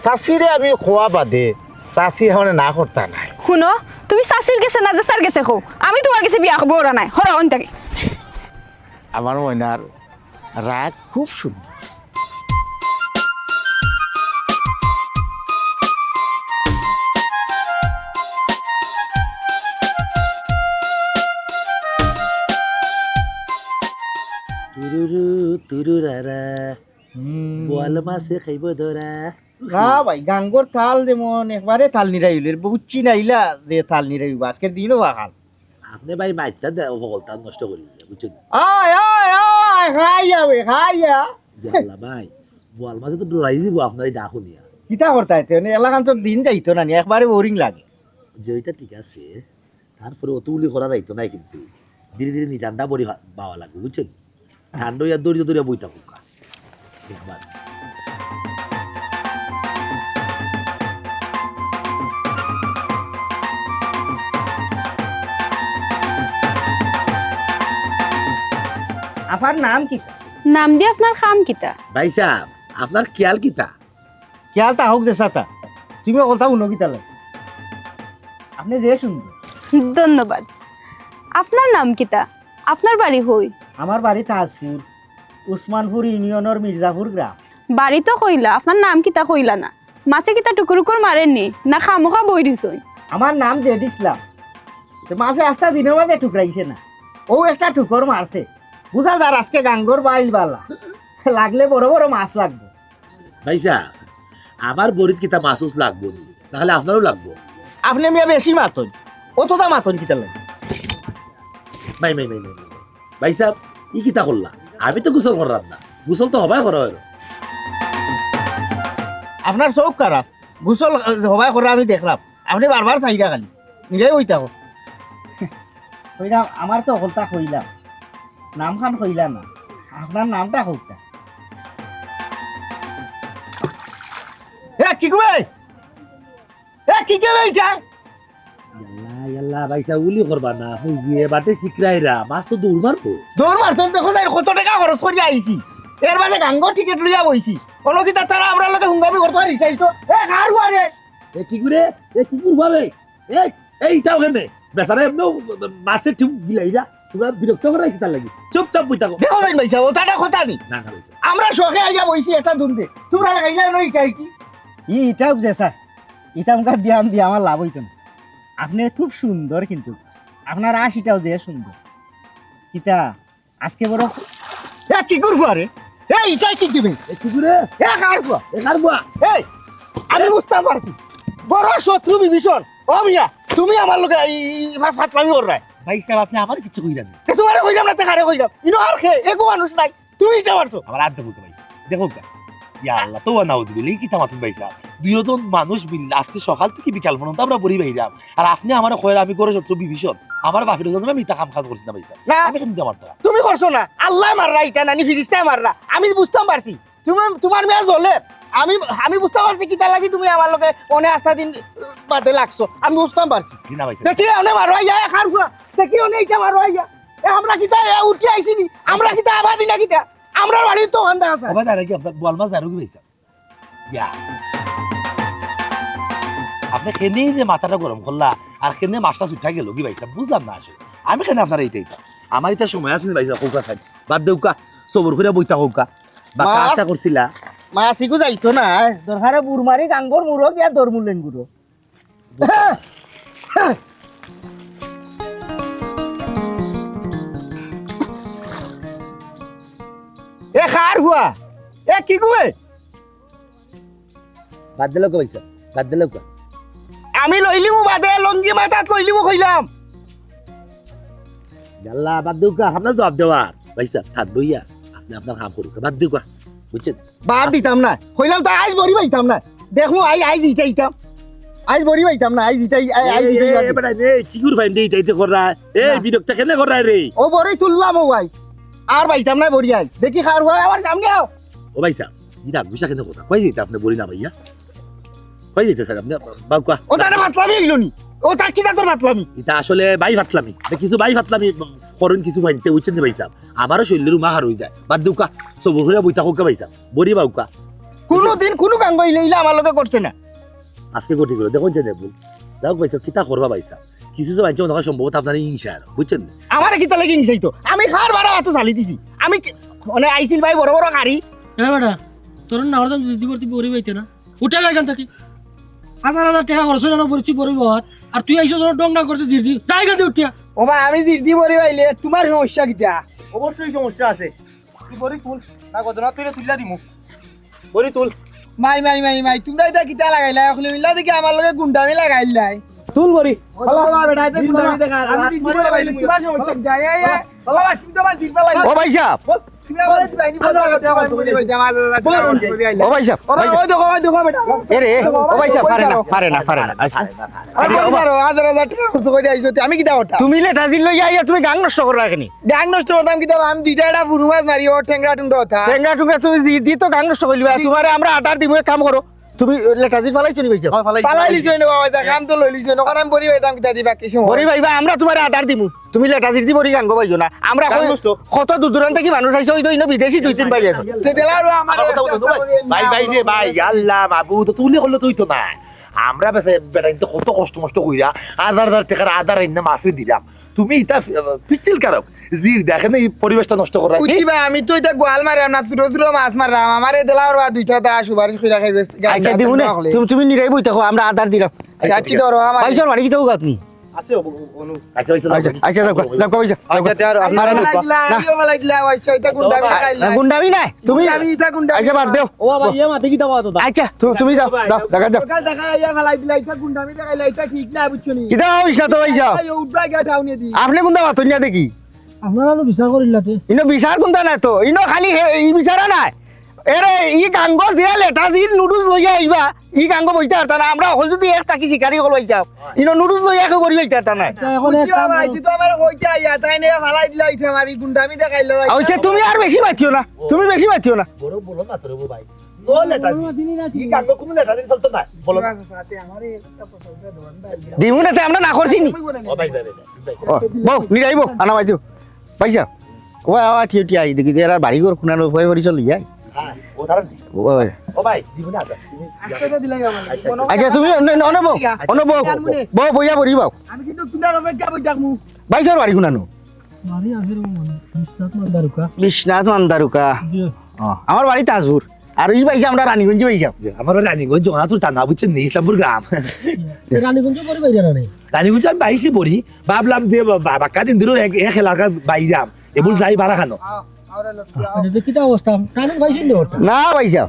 চাচিরে আমি কওয়া বাদে, চাচি আমারে না করতা নায়। হুনো, তুমি চাচির গেছে না যেছার গেছে কও, আমি তুমার গেছে বিয়া বওরা নায়, হরো অন থাকি। আমার ময়নার রাগ খুব সুন্দর। তুরুরু, তুরুরারা, হুম। বোয়াল মাছে খাইব ধরা। না ভাই, গাঙ্গর তাল যেমন একবারে তাল নিরাই অইল, বুঝছি না ইলা যে তাল নিরাই অইব। আজকের দিনও বাহাল। আপনে ভাই মাইরটা দে, হকলতা নষ্ট করি দিলে, বুঝছইন? আয়, আয়, আয়, খাইয়া বে, খাইয়া। ইয়াল্লা ভাই, বোয়াল মাছে তো ডরাই দিব আপনার এই ডাক হুনিয়া। কিতা করতা এতে? মানে, এলাখান তো দিন যাইতো না নি, একবারে boring লাগে। যে ওইটা ঠিক আছে, তারপরে অত উলি করা যাইতো না কিন্তু। ধীরে ধীরে নিজানটা বড়ি ভা-, বাওয়া লাগবে, বুঝছইন? ঠান্ডা হইয়া দড়িয়া দড়িয়া বই থাকুক। দেখবার। আফার নাম কিতা? নাম দি আপনার কাম কিতা? ভাই সাব, আপনার খেয়াল কিতা? খেয়াল তা হোক যে সাতা, তুমি কথা হুনো কিতা লাগে? আপনি যে সুন্দর। ধন্যবাদ। আপনার নাম কিতা? আপনার বাড়ি হই? আমার বাড়ি তাজপুর, উসমানপুর ইউনিয়নের মির্জাপুর গ্রাম। বাড়ি তো কইলা, আপনার নাম কিতা কইলা না? মাছে কিতা টুকুর টুকুর মারেনি, না খামোখা বই দিছই? আমার নাম জেড ইসলাম। তো মাছে আস্তা দিনের মাঝে টুকরাইছে না, ও একটা টুকর মারছে। বুঝা যার আজকে গাঙ্গর বাইল বালা, লাগলে বড় বড় মাছ লাগবে। ভাই সাব, আমার বড়িত কিতা মাছ উছ লাগবো নি? তাহলে আপনারও লাগবো। আপনি মিয়া বেশি মাতইন, অতটা মাতইন কিতা লাগে? মাই, মাই, মাই, মাই, মাই। ভাই সাব, ই কিতা করলা? আমি তো গোসল করলাম না, গোসল তো হবায় করা হইল। আপনার চোখ খারাপ, গোসল, আহ, হবায় করা আমি দেখলাম, আপনি বারবার চাইরা খালি, মিলাই ওই থাকো। কইলাম, আমার তো হকলতা কইলাম, নাম খান কইলা না, আপনার নামটা কউক্কা। এ, কি গো বে? এ, কি গো বে ইটা? ইয়াল্লা, ইয়াল্লা, ভাই সাব, উলি করবা না, আপনি যে বাটে সিকরাইরা, মাছ তো দৌড় মারবো। দৌড় মারতো, দেখো যাই কত টেকা খরচ করিয়া আইছি, এর মাঝে গাঙ্গর টিকিট লইয়া বইছি, অনো কিতা তারা আমরার লগে হুঙ্গামি করতো আর ইটাই তো, এ, কার উয়ারে? এ, কি করে? এ, কি করে ভাবে? এই, এই, ইটাও কেনে? বেচারা এমনেও মাছে ঠিক গিলাইরা। তোমরা বিরক্ত করাই কিতার লাগি? চুপচাপ বই থাকো। দেখো যাইন ভাই সাব, ওটা একটা কথা নি। না, না, ভাই সাব। আমরা শখে আইয়া বইছি একটা দুন্দে। তোমরা লাগাইলা নয় ইটাই কি? ই, ইটাও যে স্যার, ইটা আমরার দিয়া আম দিয়া আমার লাভ হইতো না। আপনি খুব সুন্দর কিন্তু। আপনার আশিটাও যে সুন্দর। কিতা? আজকে বড় এ, কি করবো আরে? এ, ইটাই কি দিবে? এ, কি করে? এ, কার বুয়া? এ, কার বুয়া? এই, আমি বুঝতাম পারছি। বড় শত্রু বিভীষণ। ও মিয়া, তুমি আমার লগে এই, এই, এই ফা-, ফাতলামি কররায়। ভাই সাব, আপনি আমারে কিচ্ছু কইরা না। তে তোমারে কইরাম না, তে কারে কইরাম? ইনো আর খে, এগু মানুষ নাই। তুমি ইটা মারছো। আমার আর দেখো ভাই। দেখো গা। ইয়া আল্লাহ, তো নাউজুবিল্লাহ, ই কিতা মাতুন ভাই সাব? দুইজন মানুষ মিললা, আজকে সকাল থেকে বিকাল পর্যন্ত আমরা বড়ি বাইরাম। আর আপনি আমারে কইরা আমি ঘরর শত্রু বিভীষণ। আমার বাপের জন্য আমি ইতা কাম কাজ করছি না ভাই সাব। না। আমি কিন্তু আমার টাকা। তুমি করছো না, আল্লায় মাররা ইটা নানি ফিরিস্তায় মাররা, আমি বুঝতাম পারছি। তুমি, তোমার মেয়ে জ্বলে, আমি, আমি বুঝতাম পারছি কিতার লাগি তুমি আমার লগে অনে আস্তা দিন বাদে লাগছো, আমি বুঝতাম পারছি। জি না ভাই সাব। দেখি অনে মারো আইয়া, এ কার ফুয়া, দেখি অনে ইটা মারো আইয়া। এ আমরা কিতা, এ উঠি আইছি নি? আমরা কিতা আবাদি না কিতা? আমরার বাড়ির তো কান্দা আছে। ওবা দাঁড়া কি আপনার বোয়াল মাছ দাঁড়ো কি ভাই সাব? ইয়া। আপনি কেনে যে মাথাটা গরম করলা, আর কেনে মাছটা ছুট্টা গেল কি ভাই সাব? বুঝলাম না আসলে। আমি কেনে আপনারে ইটা ইতা? আমার ইতা সময় আছে নি ভাই সাব, কউক্কা খাই। বাদ দেউক্কা, সবর করিয়া বইতা কউক্কা। বা মাছ, কাজটা করছিলা। মাছ ইগু যাইতো না, দরকারে বুড় মারি গাঙ্গর মুড়ো গিয়া দরমুলেন গুড়ো। এ কার ফুয়া, এ কি গুয়ে? বাদ দিলাউক্কা ভাই সাব, বাদ দিলাউক্কা। আমি লইলিমু বাদে, লঙ্গি মাথাত লইলিমু কইলাম। ইয়াল্লা, বাদ দেউক্কা, আপনার জবাব দেওয়ার। ভাই সাব, ঠান্ডা হইয়া, আপনি আপনার কাম করুক্কা, বাদ দেউক্কা, বুঝছেন? বাদ দিতাম না, কইলাম তো আইজ বড়ি বাইতাম না। দেখমু আই, আইজ ইটাইতাম। আইজ বড়ি বাইতাম না, আইজ ইটাই, আই, আইজ এই, ইটাই এই, বাদ এই, দিতাম। বেটা, এই, চিগুর ফাইন দে, ইটাইতে কররা। এই, না। বিরক্ত কেনে কররা রে? ও বড়ি তুললাম ও আইজ। আর বাইতাম না বড়ি আইজ। দেখি কার ফুয়া, আমার সামনে আও। ও ভাই সাব, ইটা গুসা কেনে কররা? কই যাইতা আপনি বড়ি না ভাইয়া? কই যাইতা স্যার আপনি? বাউক্কা। ও তারে ফাতলামি হইল নি? ও তার কি জাতর ফাতলামি? ইটা আসলে ভাই ফাতলামি। তে কিছু ভাই ফাতলামি করইন কিছু ফাইনতে, বুঝছেন নি ভাই সাব? আমারও শরীরের উমা হার হয়ে যায়। বাদ দেউক্কা, সবর করিয়া বইতা কউক্কা ভাই সাব। বড়ি বাউক্কা। কোনো দিন কোনো গাঙ্গ ইলে ইলে আমার লগে করছে না। আজকে গটি করে দেখুন যে দেখুন। যাউক ভাই সাব, কিতা করবা ভাই সাব? কিছু যে মানষে মনে কয় সম্ভবত আপনার হিংসা আর, বুঝছেন না? আমারে কিতা লাগি হিংসাইতো? আমি কার বারা অত চালি দিছি? আমি কি, মানে আইছিল ভাই বড় বড় গাড়ি। এ বেটা, তোর না হরদম দিদি ভর্তি বড়ি পাইতে না। উঠে যা এখান থাকি। হাজার হাজার টেকা খরচ অইলো না, বড়ি বড়ি বাত। আর তুই আইছস তোর ডং ডং করতে জিরদি। যা এখান থাকি উঠিয়া। ও ভাই, আমি জিরদি বড়ি পাইলে তোমার সমস্যা কিতা? অবশ্যই সমস্যা আছে। তুই বড়ি তুল, না গদনা তুলে তুলিয়া দিমু। বড়ি তুল। মাই, মাই, মাই, মাই, তোমরা ইতা কিতা লাগাইলা? অখন মিল্লা দেখি আমার লগে গুন্ডামি লাগাইলাই। তুল বড়ি। ও বাবা, বেটা, ইতা গুন্ডামি দেখার। আমি জিরদি বড়ি পাইলে তোমার সমস্যা কিতা? এ, এ, ও ভাই সাহেব। ও ভাই সাহেব, ও ভাই সাহেব। এ রে, ও ভাই সাহেব, পারে না, পারে না, পারে না। আচ্ছা। আরে, ও ভাই, হাজার হাজার টেকা খরচ করি আইছো, তে আমি কিতা করতাম? তুমি লেটাজির লইয়া আইয়া তুমি গাং নষ্ট করো এখানে। গাং নষ্ট করতাম কিতা? আমি দুইটা এটা ফুরু মাছ মারি, ও ঠেংরা টুংরা হতা। ঠেংরা টুংরা তুমি জিরদি তো গাং নষ্ট করিবা। তোমারে আমরা আদার দিমু, এক কাম করো। তুমি লেটাজির ফালাইছো নি ভাই? ফালাই লিছো নি বাবা, কাম তো লই লিছো নি, কারণ আমি বড়ি পাইতাম কিতা দিবা, কি সময়? বড়ি পাইবা, আমরা তোমারে আদার দিমু। তুমি লেটাজির দি বড়ি গাঙ্গো পাইছো না। আমরা কই, কত দূর দূরান্ত থাকি মানুষ আইছে, ওই তো ইনো বিদেশি দুই তিন ভাই আছে। তে দিলা আরো আমার কথা বলতো ভাই। ভাই, ভাই রে ভাই, আল্লাহ মাবুদ, তো তুলে করলে তুই তো না। আমরা বেসে বেটা কিন্তু কত কষ্ট মষ্ট কইরা হাজার হাজার টেকার আদার আইনা মাছরে দিলাম। তুমি ইতা ফি-, পিচ্ছিল কারক। জির দেখে না এই পরিবেশটা নষ্ট করা। বুঝছি ভাই, আমি তো ইতা গোয়াল মারাম না, ছোট ছোট মাছ মারাম। আমারে দিলা আরো দুইটা দা সুপারিশ কইরা খাইবে। আচ্ছা, দিমু নে। তুমি, তুমি নিরাই বই থাকো, আমরা আদার দিলাম। আচ্ছা, ধরো আমার ভাই, সর বাড়ি কিতা উগাত নি? আছে, অনু। আচ্ছা, আচ্ছা, আচ্ছা, যাও, যাও, যাও, যাও। আচ্ছা, তে আর আপনারা না, না। ইও ফালাই দিলা, ইও ফালাই দিলা, ওই ছয়টা গুন্ডামি দেখাইলা। না, গুন্ডামি নাই, তুমি গুন্ডামি, ইটা গুন্ডামি। আচ্ছা, বাদ দেও। ও বাবা, ইয়ে মাতে কিতা বাবা তো? আচ্ছা, তু-, তুমি যাও, যাও, দেখা যাও। সকাল দেখা ইয়া ফালাই দিলা, ইটা গুন্ডামি দেখাইলা, ইটা ঠিক না, বুঝছো নি? কিতা ভাবিস না তো, ভাই, যাও। এই উঠবা গিয়া ঠাউনিয়া দি। আপনি কোনটা মাতইন না দেখি? আপনারা তো বিচার করিলাতে। ইনো বিচার কোনটা নাই তো, ইনো খালি হে, ই বিচারা নাই। এরে, ই গাঙ্গো যে লেটা জির নুডলস লইয়া আইবা, ই গাঙ্গো বইতে পারতা না। আমরা হকল যদি এক থাকি শিকারি হকল পাইতাম, ইনো নুডলস লইয়া কেউ করি পাইতে পারতা না। আচ্ছা, এখন এক বুঝছি কাম বাবা, করো। তুই তো আমার কইতে আইয়া, তাই নিয়ে ফালাই দিলা, ইটা মারি গুন্ডামি দেখাইলো। অইছে, তুমি আর বেশি মাতিও না, তুমি বেশি মাতিও না। বড় বলো না তোর ভাই। নো লেটা জি। ই গাঙ্গো কোনো লেটা জি চলতো না। বলো না। দিমু না তে আমরা না করছি নি। ও ভাই, ভাই, ভাই, ভাই। ও, বউ, নিরাই বউ, আনা বাইজু। পয়সা। ও, ও, ঠিক, ঠিক, আই দেখি, এরা বাড়ি ঘর খুনানো, ভয় ভরি চলি যায়। হ্যাঁ, ও তারা নেই। ও, ওই। ও ভাই, দিব না তো। আচ্ছা, তুমি অন্য, অন্য বউ, অন্য বউ, বউ, বইয়া বড়ি বউ। আমি কিন্তু তোমরা অপেক্ষা বই থাকমু। বাইশর বাড়ি খুনানো। বাড়ি আছে রে, বিশ্বনাথ মান্দারুকা। বিশ্বনাথ মান্দারুকা। জি। ও, আমার বাড়ি তাজপুর। আর ই পাইছে আমরা রানীগঞ্জে পাইছে। জি, আমার রানীগঞ্জ, জগন্নাথপুর থানা, বুঝছেন নি, ইসলামপুর গ্রাম। এ, রানীগঞ্জে পড়ি বাইরে না রে? রানীগঞ্জ আমি পাইছি পড়ি, ভাবলাম যে বা-, বা-, বাক্কা দিন ধরে এক, এক এলাকা বাইরাম, এবুল যাই বারা খানো। আরে, তো কিতা অবস্থা? রানী পাইছি নি ওটা? না পাইছে।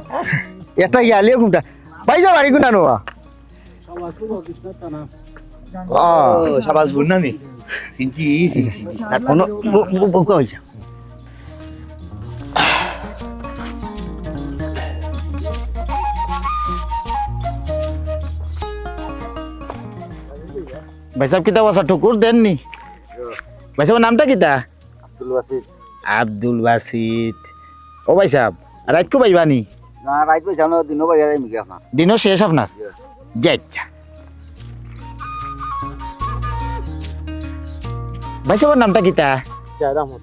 একটা গেলে কোনটা? পাইছে বাড়ি কোনটা নোয়া? ও, শাহবাজপুর না নি? চিনছি, চিনছি, বিশ্বনাথ। কোনো ব-, ব-, ব-, কই হইছে? ভাই সাহেব, কিতা বসা ঠুকুর দেন নি? ভাই সাহেব, নামটা কিতা? আব্দুল বাসিত। আব্দুল বাসিত। ও ভাই সাহেব, রাইতকু পাইবা নি? না, রাইত পাইতাম না, দিনও পাইয়া যাইমু কি আপনার? দিনও শেষ আপনার? জি। জি, আচ্ছা। ভাই সাহেবর নামটা কিতা? জায়েদ আহমদ।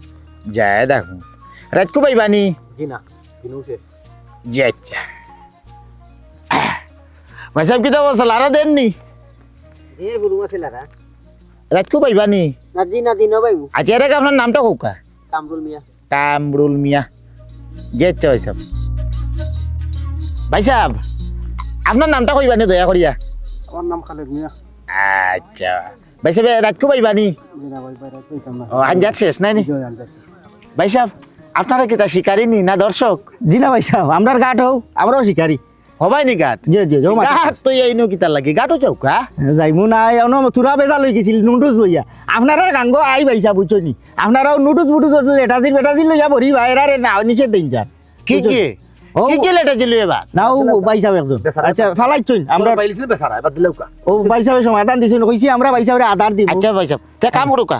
জায়েদ আহমদ। রাইতকু পাইবা নি? জি না, দিনও শেষ। জি, আচ্ছা। ভাই সাহেব, কিতা বলছে? লারা দেন নি? এর গরু আছে লারা। রাইতকু পাইবা নি? না, জি না, দিনও পাইমু। আচ্ছা, এর আগে আপনার নামটা কউক্কা? কামরুল মিয়া। কামরুল মিয়া। জি, আচ্ছা, ভাই সাহেব। ভাই সাহেব, আপনার নামটা কইবা নি দয়া করিয়া? আমার নাম খালেদ মিয়া। আচ্ছা। ভাই সাহেব, রাইতকু পাইবা নি? জি না ভাই, ভাই, রাইত পাইতাম না। ও, আঞ্জাদ শেষ, নাই নি? জি, আঞ্জাদ শেষ। ভাই সাহেব, আপনারা কিতা শিকারি নি না দর্শক? জি না ভাই সাহেব, আমরার ঘাট হউ, আমরাও শিকারি। হবাই নি ঘাট? জি, জি, জি, ও মাথা ঘাট তো এই নু কিতার লাগি, ঘাটও চউকা। যাইমু না, এই অনো থুড়া বেজাল অই গেছিল, নুডলস লইয়া। আপনারার গাঙ্গো আই ভাই সাহেব, বুঝছো নি? আপনারাও নুডলস বুডলস, লেটাজির বেটাজির লইয়া বড়ি বাইরারে না, নিষেধ দেইন যান। কি বুঝছো কি? নি? ও, কি কি লেটাজির লইয়া বা? না, ও ভাই সাহেব একজন। বেচারা আচ্ছা, একজন। ফালাইছইন, আমরা বড় বাইলিছিল বেচারা, এবার দিলেও কা? ও ভাই সাহেব সমাধান দিছইন, কইছি আমরা ভাই সাহেবরে আদার দিমু। আচ্ছা ভাই সাহেব, তে কাম করউক্কা।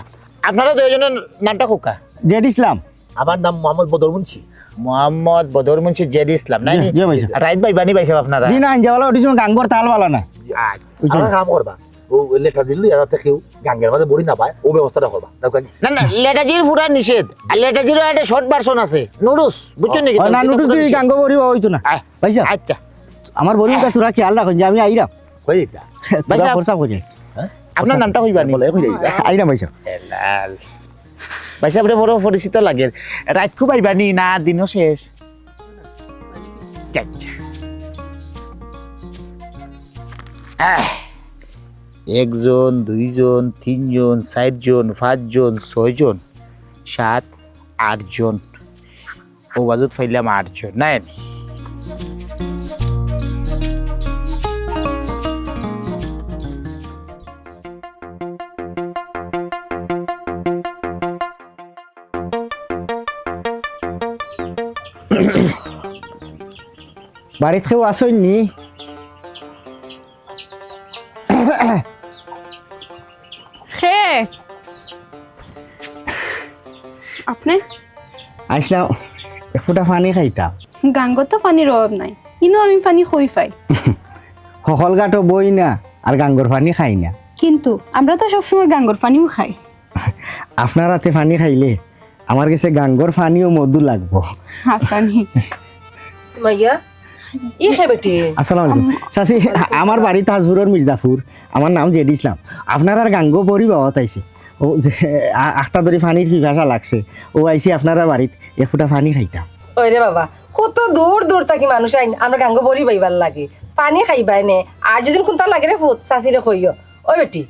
আপনারা দুইজনের নামটা কউক্কা। জেড ইসলাম। আমার নাম মোহাম্মদ বদর মুন্সি। মোহাম্মদ বদর মুন্সি জেড ইসলাম, নাই জি, নি? জি ভাই সাহেব। রাইত পাইবা নি ভাই সাহেব আপনারা? জি না, আঞ্জাওয়ালা ওটি সময় গাঙ্গর তাল বালা না। আচ্ছা। বুঝছেন? আমরা কাম করবা। ও লেটাজির লইয়া যাতে কেউ গাঙ্গের মাঝে বড়ি না পায়, ও ব্যবস্থাটা করবা। দাও কাকি। না, না, লেটাজির পুরা নিষেধ। আর লেটাজিরও একটা short version আছে, নুডলস, বুঝছো নি? ও, না, নুডলস দিয়ে গাঙ্গো বড়ি হইতো না। আহ, ভাই সাহেব, আচ্ছা। আমার বড়িটা তোরা খেয়াল রাখো যে আমি আইরাম। কই এটা? তোরা ভাই সাহেব। খরচা করি। হ্যাঁ? আপনার নামটা কইবা নি? বলে, কই যাইবা? আইরাম ভাইসাব। এ লাল। ভাইসাবরে বড় পরিচিত লাগের। রাইত খুব আইবা নি না দিনও শেষ? আচ্ছা, আচ্ছা। আহ, একজন, দুইজন, তিনজন, চাইরজন, পাঁচজন, ছয়জন, সাত, আটজন। ও বাজুত পাইলাম আটজন, নায় নি? বাড়িত কেউ আছইন নি? কে? আপনে? আইছলাম, এক ফুটা পানি খাইতাম। গাঙ্গত তো পানির অভাব নাই, ইনো আমি পানি কই পাই? হকল ঘাটো বই না, আর গাঙ্গর পানি খাই না। কিন্তু আমরা তো সবসময় গাঙ্গর পানিও খাই। আপনার আতে পানি খাইলে আমার গেছে গাঙ্গর পানিও মধু লাগবো। হাছানি। সুমাইয়া, ই কে বেটি? আসসালামু আলাইকুম। চাচি, আমার বাড়ি তাজপুরর মির্জাপুর, আমার নাম জেড ইসলাম। আপনারার গাঙ্গো বড়ি বাওয়াত আইছি। ও যে, আ-, আখতা ধরি পানির পিপাসা লাগছে। ও আইছি আপনারার বাড়িত, এক ফুটা পানি খাইতাম। ওই রে বাবা, কত দূর দূর থাকি মানুষ আইন, আমরা গাঙ্গো বড়ি বাইবার লাগি। পানি খাইবায় নে, আর যদি কুন্তা লাগে রে ফুত, চাচিরে কইও। ও বেটি,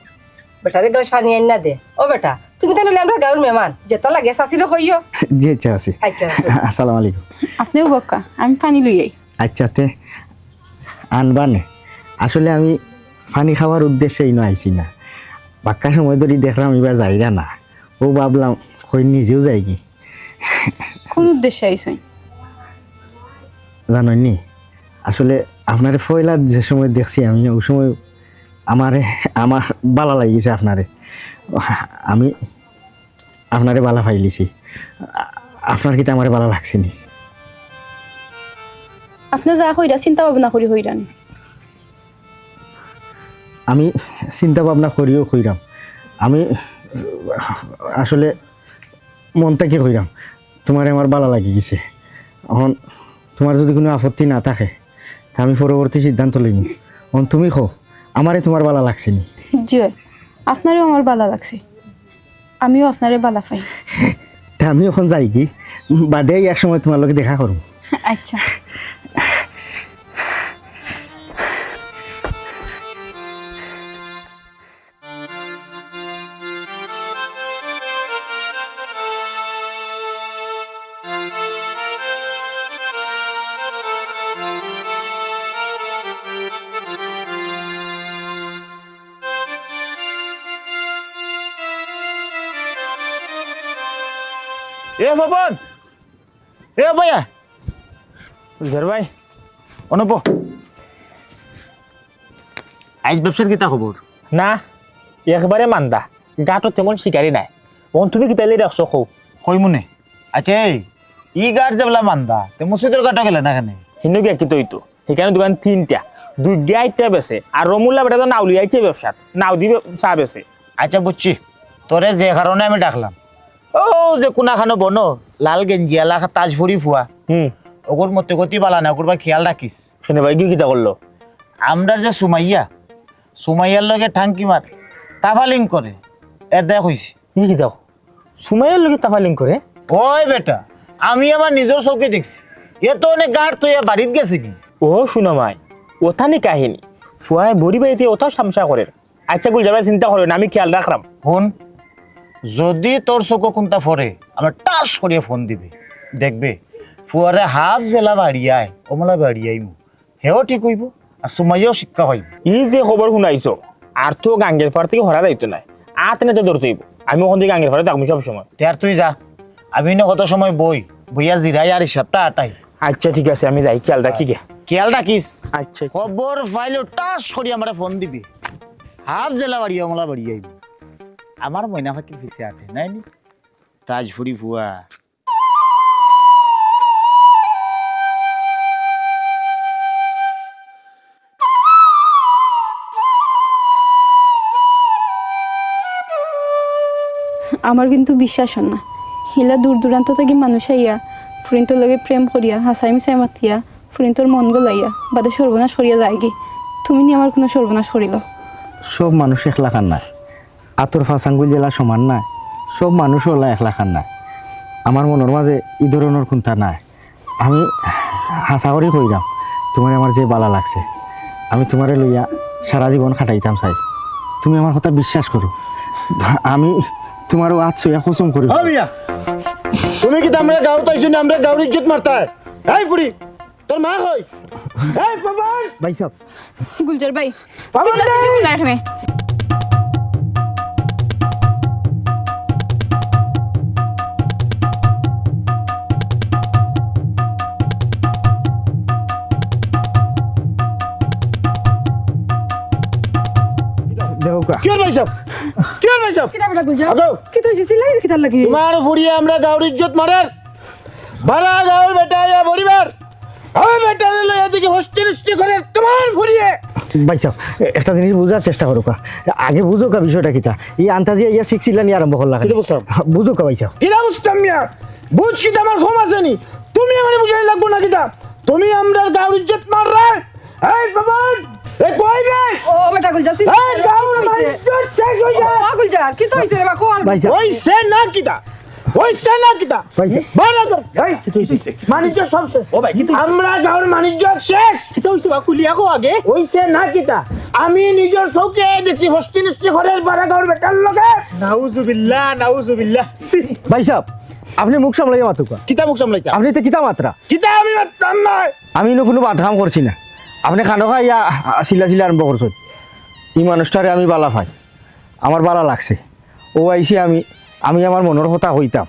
বেটারে গ্লাস পানি আইন না দে। ও বেটা, তুমি তাইলে আমরা গাঁওর মেহমান, যেতা লাগে চাচিরে কইও। জি, আচ্ছা, আছি। আচ্ছা, আচ্ছা। আসসালামু আলাইকুম। আপনেও বউক্কা, আমি পানি লই আই। আচ্ছা, তে আনবা নে। আসলে আমি পানি খাওয়ার উদ্দেশ্যে ইনো আইছি না। বাক্কা সময় ধরি দেখলাম ইবা যাইরা না। ও ভাবলাম, কই নিজেও যাইগি। কোন উদ্দেশ্যে আইছইন? জানইন নি, আসলে আপনারে পয়লা যে সময় দেখছি আমি, ওই সময় আমারে, আমার বালা লাগি গেছে আপনারে। আমি আপনারে বালা পাইলিছি। আ-, আপনার কিতা আমারে বালা লাগছে নি? আপনে যা কইরা চিন্তা ভাবনা করি কইরা নি? আমি চিন্তা ভাবনা করিও কইরাম। আমি আসলে মন থাকি কইরাম, তুমারে আমার বালা লাগি গেছে। এখন তুমার যদি কুনু আপত্তি না থাকে, তে আমি পরবর্তী সিদ্ধান্ত লইমু। এখন তুমি কও, আমারে তুমার বালা লাগছে নি? জি অয়, আপনারেও আমার বালা লাগছে, আমিও আপনারে বালা পাই। তে আমি এখন যাইগি, বাদে এক সময় তুমার লগে দেখা করমু। আচ্ছা। এ ভবন, এ ভাইয়া। গুলজার ভাই। অনুপ, আইজ ব্যবসার কিতা খবর? না, একবারে মান্দা। ঘাটো তেমন শিকারি নাই। অখন তুমি কিতা লই রাখছো কও? কইমু নে। আচ্ছা, এই, ই ঘাট যেবলা মান্দা, তে মসজিদর ঘাটো গেলে না কেনে? হিনো গিয়া কিতা অইতো? হিখানো দোকান তিনটা, দুইগিয়া আইট্টা বেচে, আর রমুল্লা বেটা তো নাও লইয়া আইছে ব্যবসাত, নাও দি চা বেচে। আচ্ছা, বুঝছি, তোরে যে কারণে আমি ডাকলাম, অউ যে কুনাখানো বনো, লাল গেঞ্জিআলা, তাজপুরি ফুয়া, হুম। অগুর মতে গতি বালা না, অগুর বা খিয়াল রাখিস। কেনে বা, ইগু কিতা করলো? আমরার যে সুমাইয়া, সুমাইয়ার লগে ঠাংকি মারে, তাফালিং করে, এর দেখ অইছে। ই কিতা? সুমাইয়ার লগে তাফালিং করে? ওই বেটা, আমি আমার নিজর চউখে দেখছি। এ তো অনেক ঘাট থইয়া বাড়িত গেছেগি। ও সুনামাই, অতা নি কাহিনী। ফুয়ায় বড়ি বাইতে অতা তামশা করের। আচ্ছা গুলজার ভাই, চিন্তা করিও না, আমি খিয়াল রাখরাম। হুন, যদি তোর চউখো কুন্তা পড়ে, আমারে টাস করিয়া ফোন দিবে। দেখবে, ফুয়ারে হাফ যেলা বাড়িয়ায়, অমলা বাড়িয়াইমু। হেও ঠিক অইবো, আর সুমাইয়াও শিক্ষা পাইবো। ই যে খবর হুনাইছো, আর তো গাঙ্গের পার থাকি হরা যাইতো নায়, আত নেতে ধরতে অইবো। আমি অখন থাকি গাঙ্গের পারে থাকমু সব সময়। তে আর তুই যা, আমি ইনো কত সময় বই, বইয়া জিরাই আর হিসাবটা আটাই। আচ্ছা ঠিক আছে, আমি যাই, খিয়াল রাখি গিয়া। খিয়াল রাখিস। আচ্ছা। খবর পাইলে টাস করি আমারে ফোন দিবি। হাফ যেলা বাড়িয়ায়, অমলা বাড়িয়াইবো। আমার ময়না পাখির পিছে আটে, নায় নি? তাজপুরি ফুয়া। আমার কিন্তু বিশ্বাস অর না, হিলা দূর দূরান্ত থাকি মানুষ আইয়া, ফুরিন্তর লগে প্রেম করিয়া, হাছাই মিছাই মাতিয়া, ফুরিন্তর মন গলাইয়া, বাদে সর্বনাশ করিয়া যায়গি। তুমি নি আমার কুনু সর্বনাশ করিলাও। সব মানুষ এক লাখান নায়। আতর পাঁচ আঙ্গুল যেলা সমান নায়, সব মানুষও অলা এক লাখান নায়। আমার মনর মাঝে ই ধরনর কুন্তা নাই। আমি হাছা করি কইরাম, তুমারে আমার যে বালা লাগছে, আমি তুমারে লইয়া সারা জীবন কাটাইতাম চাই। তুমি আমার কথা বিশ্বাস করো, আমি তুমার অউ আত ছুইয়া কসম করি কইরাম। তুমি কিতা আমরার গাঁওত আইছো নি, আমরার গাঁওর ইজ্জত মারতায়? এই ফুড়ি, তোর মা কই? এই বাবা! ভাইসাব। গুলজার ভাই, বাবা চিল্লা চিল্লি নাই! করো না এখানে। দেখো কা। কিতা ভাইসাব? কিতা ভাইসাব? কিতা বেটা গুলজার? আগো। কিতা অইছে? চিল্লাইরে কিতার লাগি? তুমার ফুড়িয়ে আমরার গাঁওর ইজ্জত মারের। বারা গাঁওর বেটা আইয়া পরিবার। ও বেটারে লইয়া দেখি হস্তি নস্তি করের তুমার ফুড়িয়ে। ভাইসাব, এ-, একটা জিনিস বুঝার চেষ্টা করো কা। আগে বুঝো কা বিষয়টা কিতা। ই আন্তাজি আইয়া six চিল্লানি আরম্ভ করলা কেনে? কিতা বুঝতাম? বুঝো কা ভাইসাব। কিতা বুঝতাম মিয়া? বুঝ কিতা আমার কম আছে নি? তুমি আমারে বুঝানি লাগবো না কিতা? তুমি আমরার গাঁওর ইজ্জত মাররায়। এই বাবা, এ কই রে? ও বেটা গুলজার, এই গাঁওর কিতা অইছে? মানুষ শেষ অই যায়। ও গুলজার, কিতা অইছে রে বা? কও আর ভাইসাব। অইছে না কিতা? অইছে না কিতা? ভাইসাব। বারা গাঁওর, এই, কিতা অইছে? মানিজ্য সব শেষ। ও ভাই, কিতা অইছে? আমরার গাঁওর মানিজ্য শেষ। কিতা অইছে বা? খুলিয়া কও আগে। অইছে না কিতা? আমি নিজর চউখে দেখছি, হস্তি নস্তি করের বারা গাঁওর বেটার লগে। নাউজুবিল্লাহ, নাউজুবিল্লাহ। ভাইসাব, আপনে মুখ সামলাইয়া মাতউক্কা। কিতা মুখ সামলাইতাম? আপনে তো কিতা মাতরা? কিতা আমি মাততাম নায়? আমি ইনো কুনু বাদ কাম করছি না। আপনে খানো খাইয়া, আ, চিল্লা চিল্লা আরম্ভ করছইন। ই মানুষটারে আমি বালা পাই, আমার বালা লাগছে। অউ আইছি আমি, আমি আমার মনর কথা কইতাম।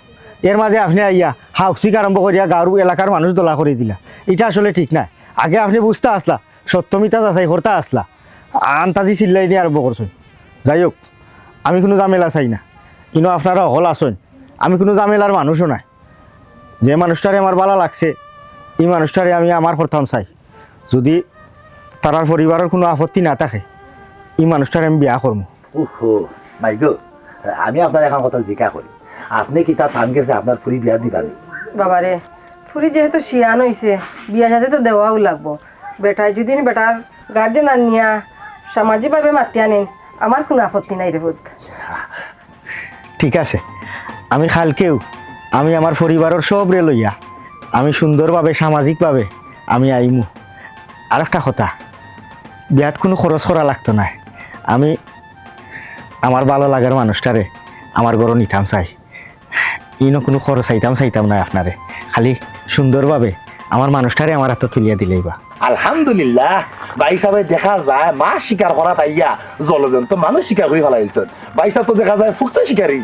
এর মাঝে আপনে আইয়া হাউসিক আরম্ভ করিয়া গাঁওর এলাকার মানুষ দলা করি দিলা। ইটা আসলে ঠিক নায়। আগে আপনে বুঝতা আছলা, সত্য মিথ্যা যাচাই করতা আছলা। আন্তাজি চিল্লাইনি আরম্ভ করছইন। যাই হউক, আমি কুনু ঝামেলা চাই না। ইনো আপনারা হকল আছইন। আমি কুনু ঝামেলার মানুষও নায়। যে মানুষটারে আমার বালা লাগছে, ই মানুষটারে আমি আমার করতাম চাই। যুদি তারার পরিবারর কুনু আপত্তি না থাকে, ই মানুষটারে আমি বিয়া করমু। উহু, মাই গো, আমি আপনারে একখান কথা জিকা করি, আপনে কিতা তান গেছে আপনার ফুড়ি বিয়া দিবা নি? বাবারে, ফুড়ি যেহেতু শিয়ান অইছে, বিয়া শাদি তো দেওয়াউ লাগবো। বেটায় যুদি নি বেটার গার্জেন আনিয়া সামাজিকভাবে মাতিয়া নিন, আমার কুনু আপত্তি নাই রে পুত। ঠিক আছে, আমি কাইলকেউ আমি আমার পরিবারর সবরে লইয়া আমি সুন্দরভাবে, সামাজিকভাবে আমি আইমু। আরেকটা কথা, বিয়াত কুনু খরচ করা লাগতো নায়। আমি আমার বালা লাগার মানুষটারে আমার ঘরো নিতাম চাই। ইনো কুনু খরচ চাইতাম, চাইতাম নায় আপনারে। খালি সুন্দরভাবে আমার মানুষটারে আমার আতো তুলিয়া দিলাইবা। আলহামদুলিল্লাহ, ভাইসাবে দেখা যায় মাছ শিকার করাত আইয়া জলজন্ত মানুষ শিকার করি ফালাইলছইন। ভাইসাব তো দেখা যায় পুক্তা শিকারি।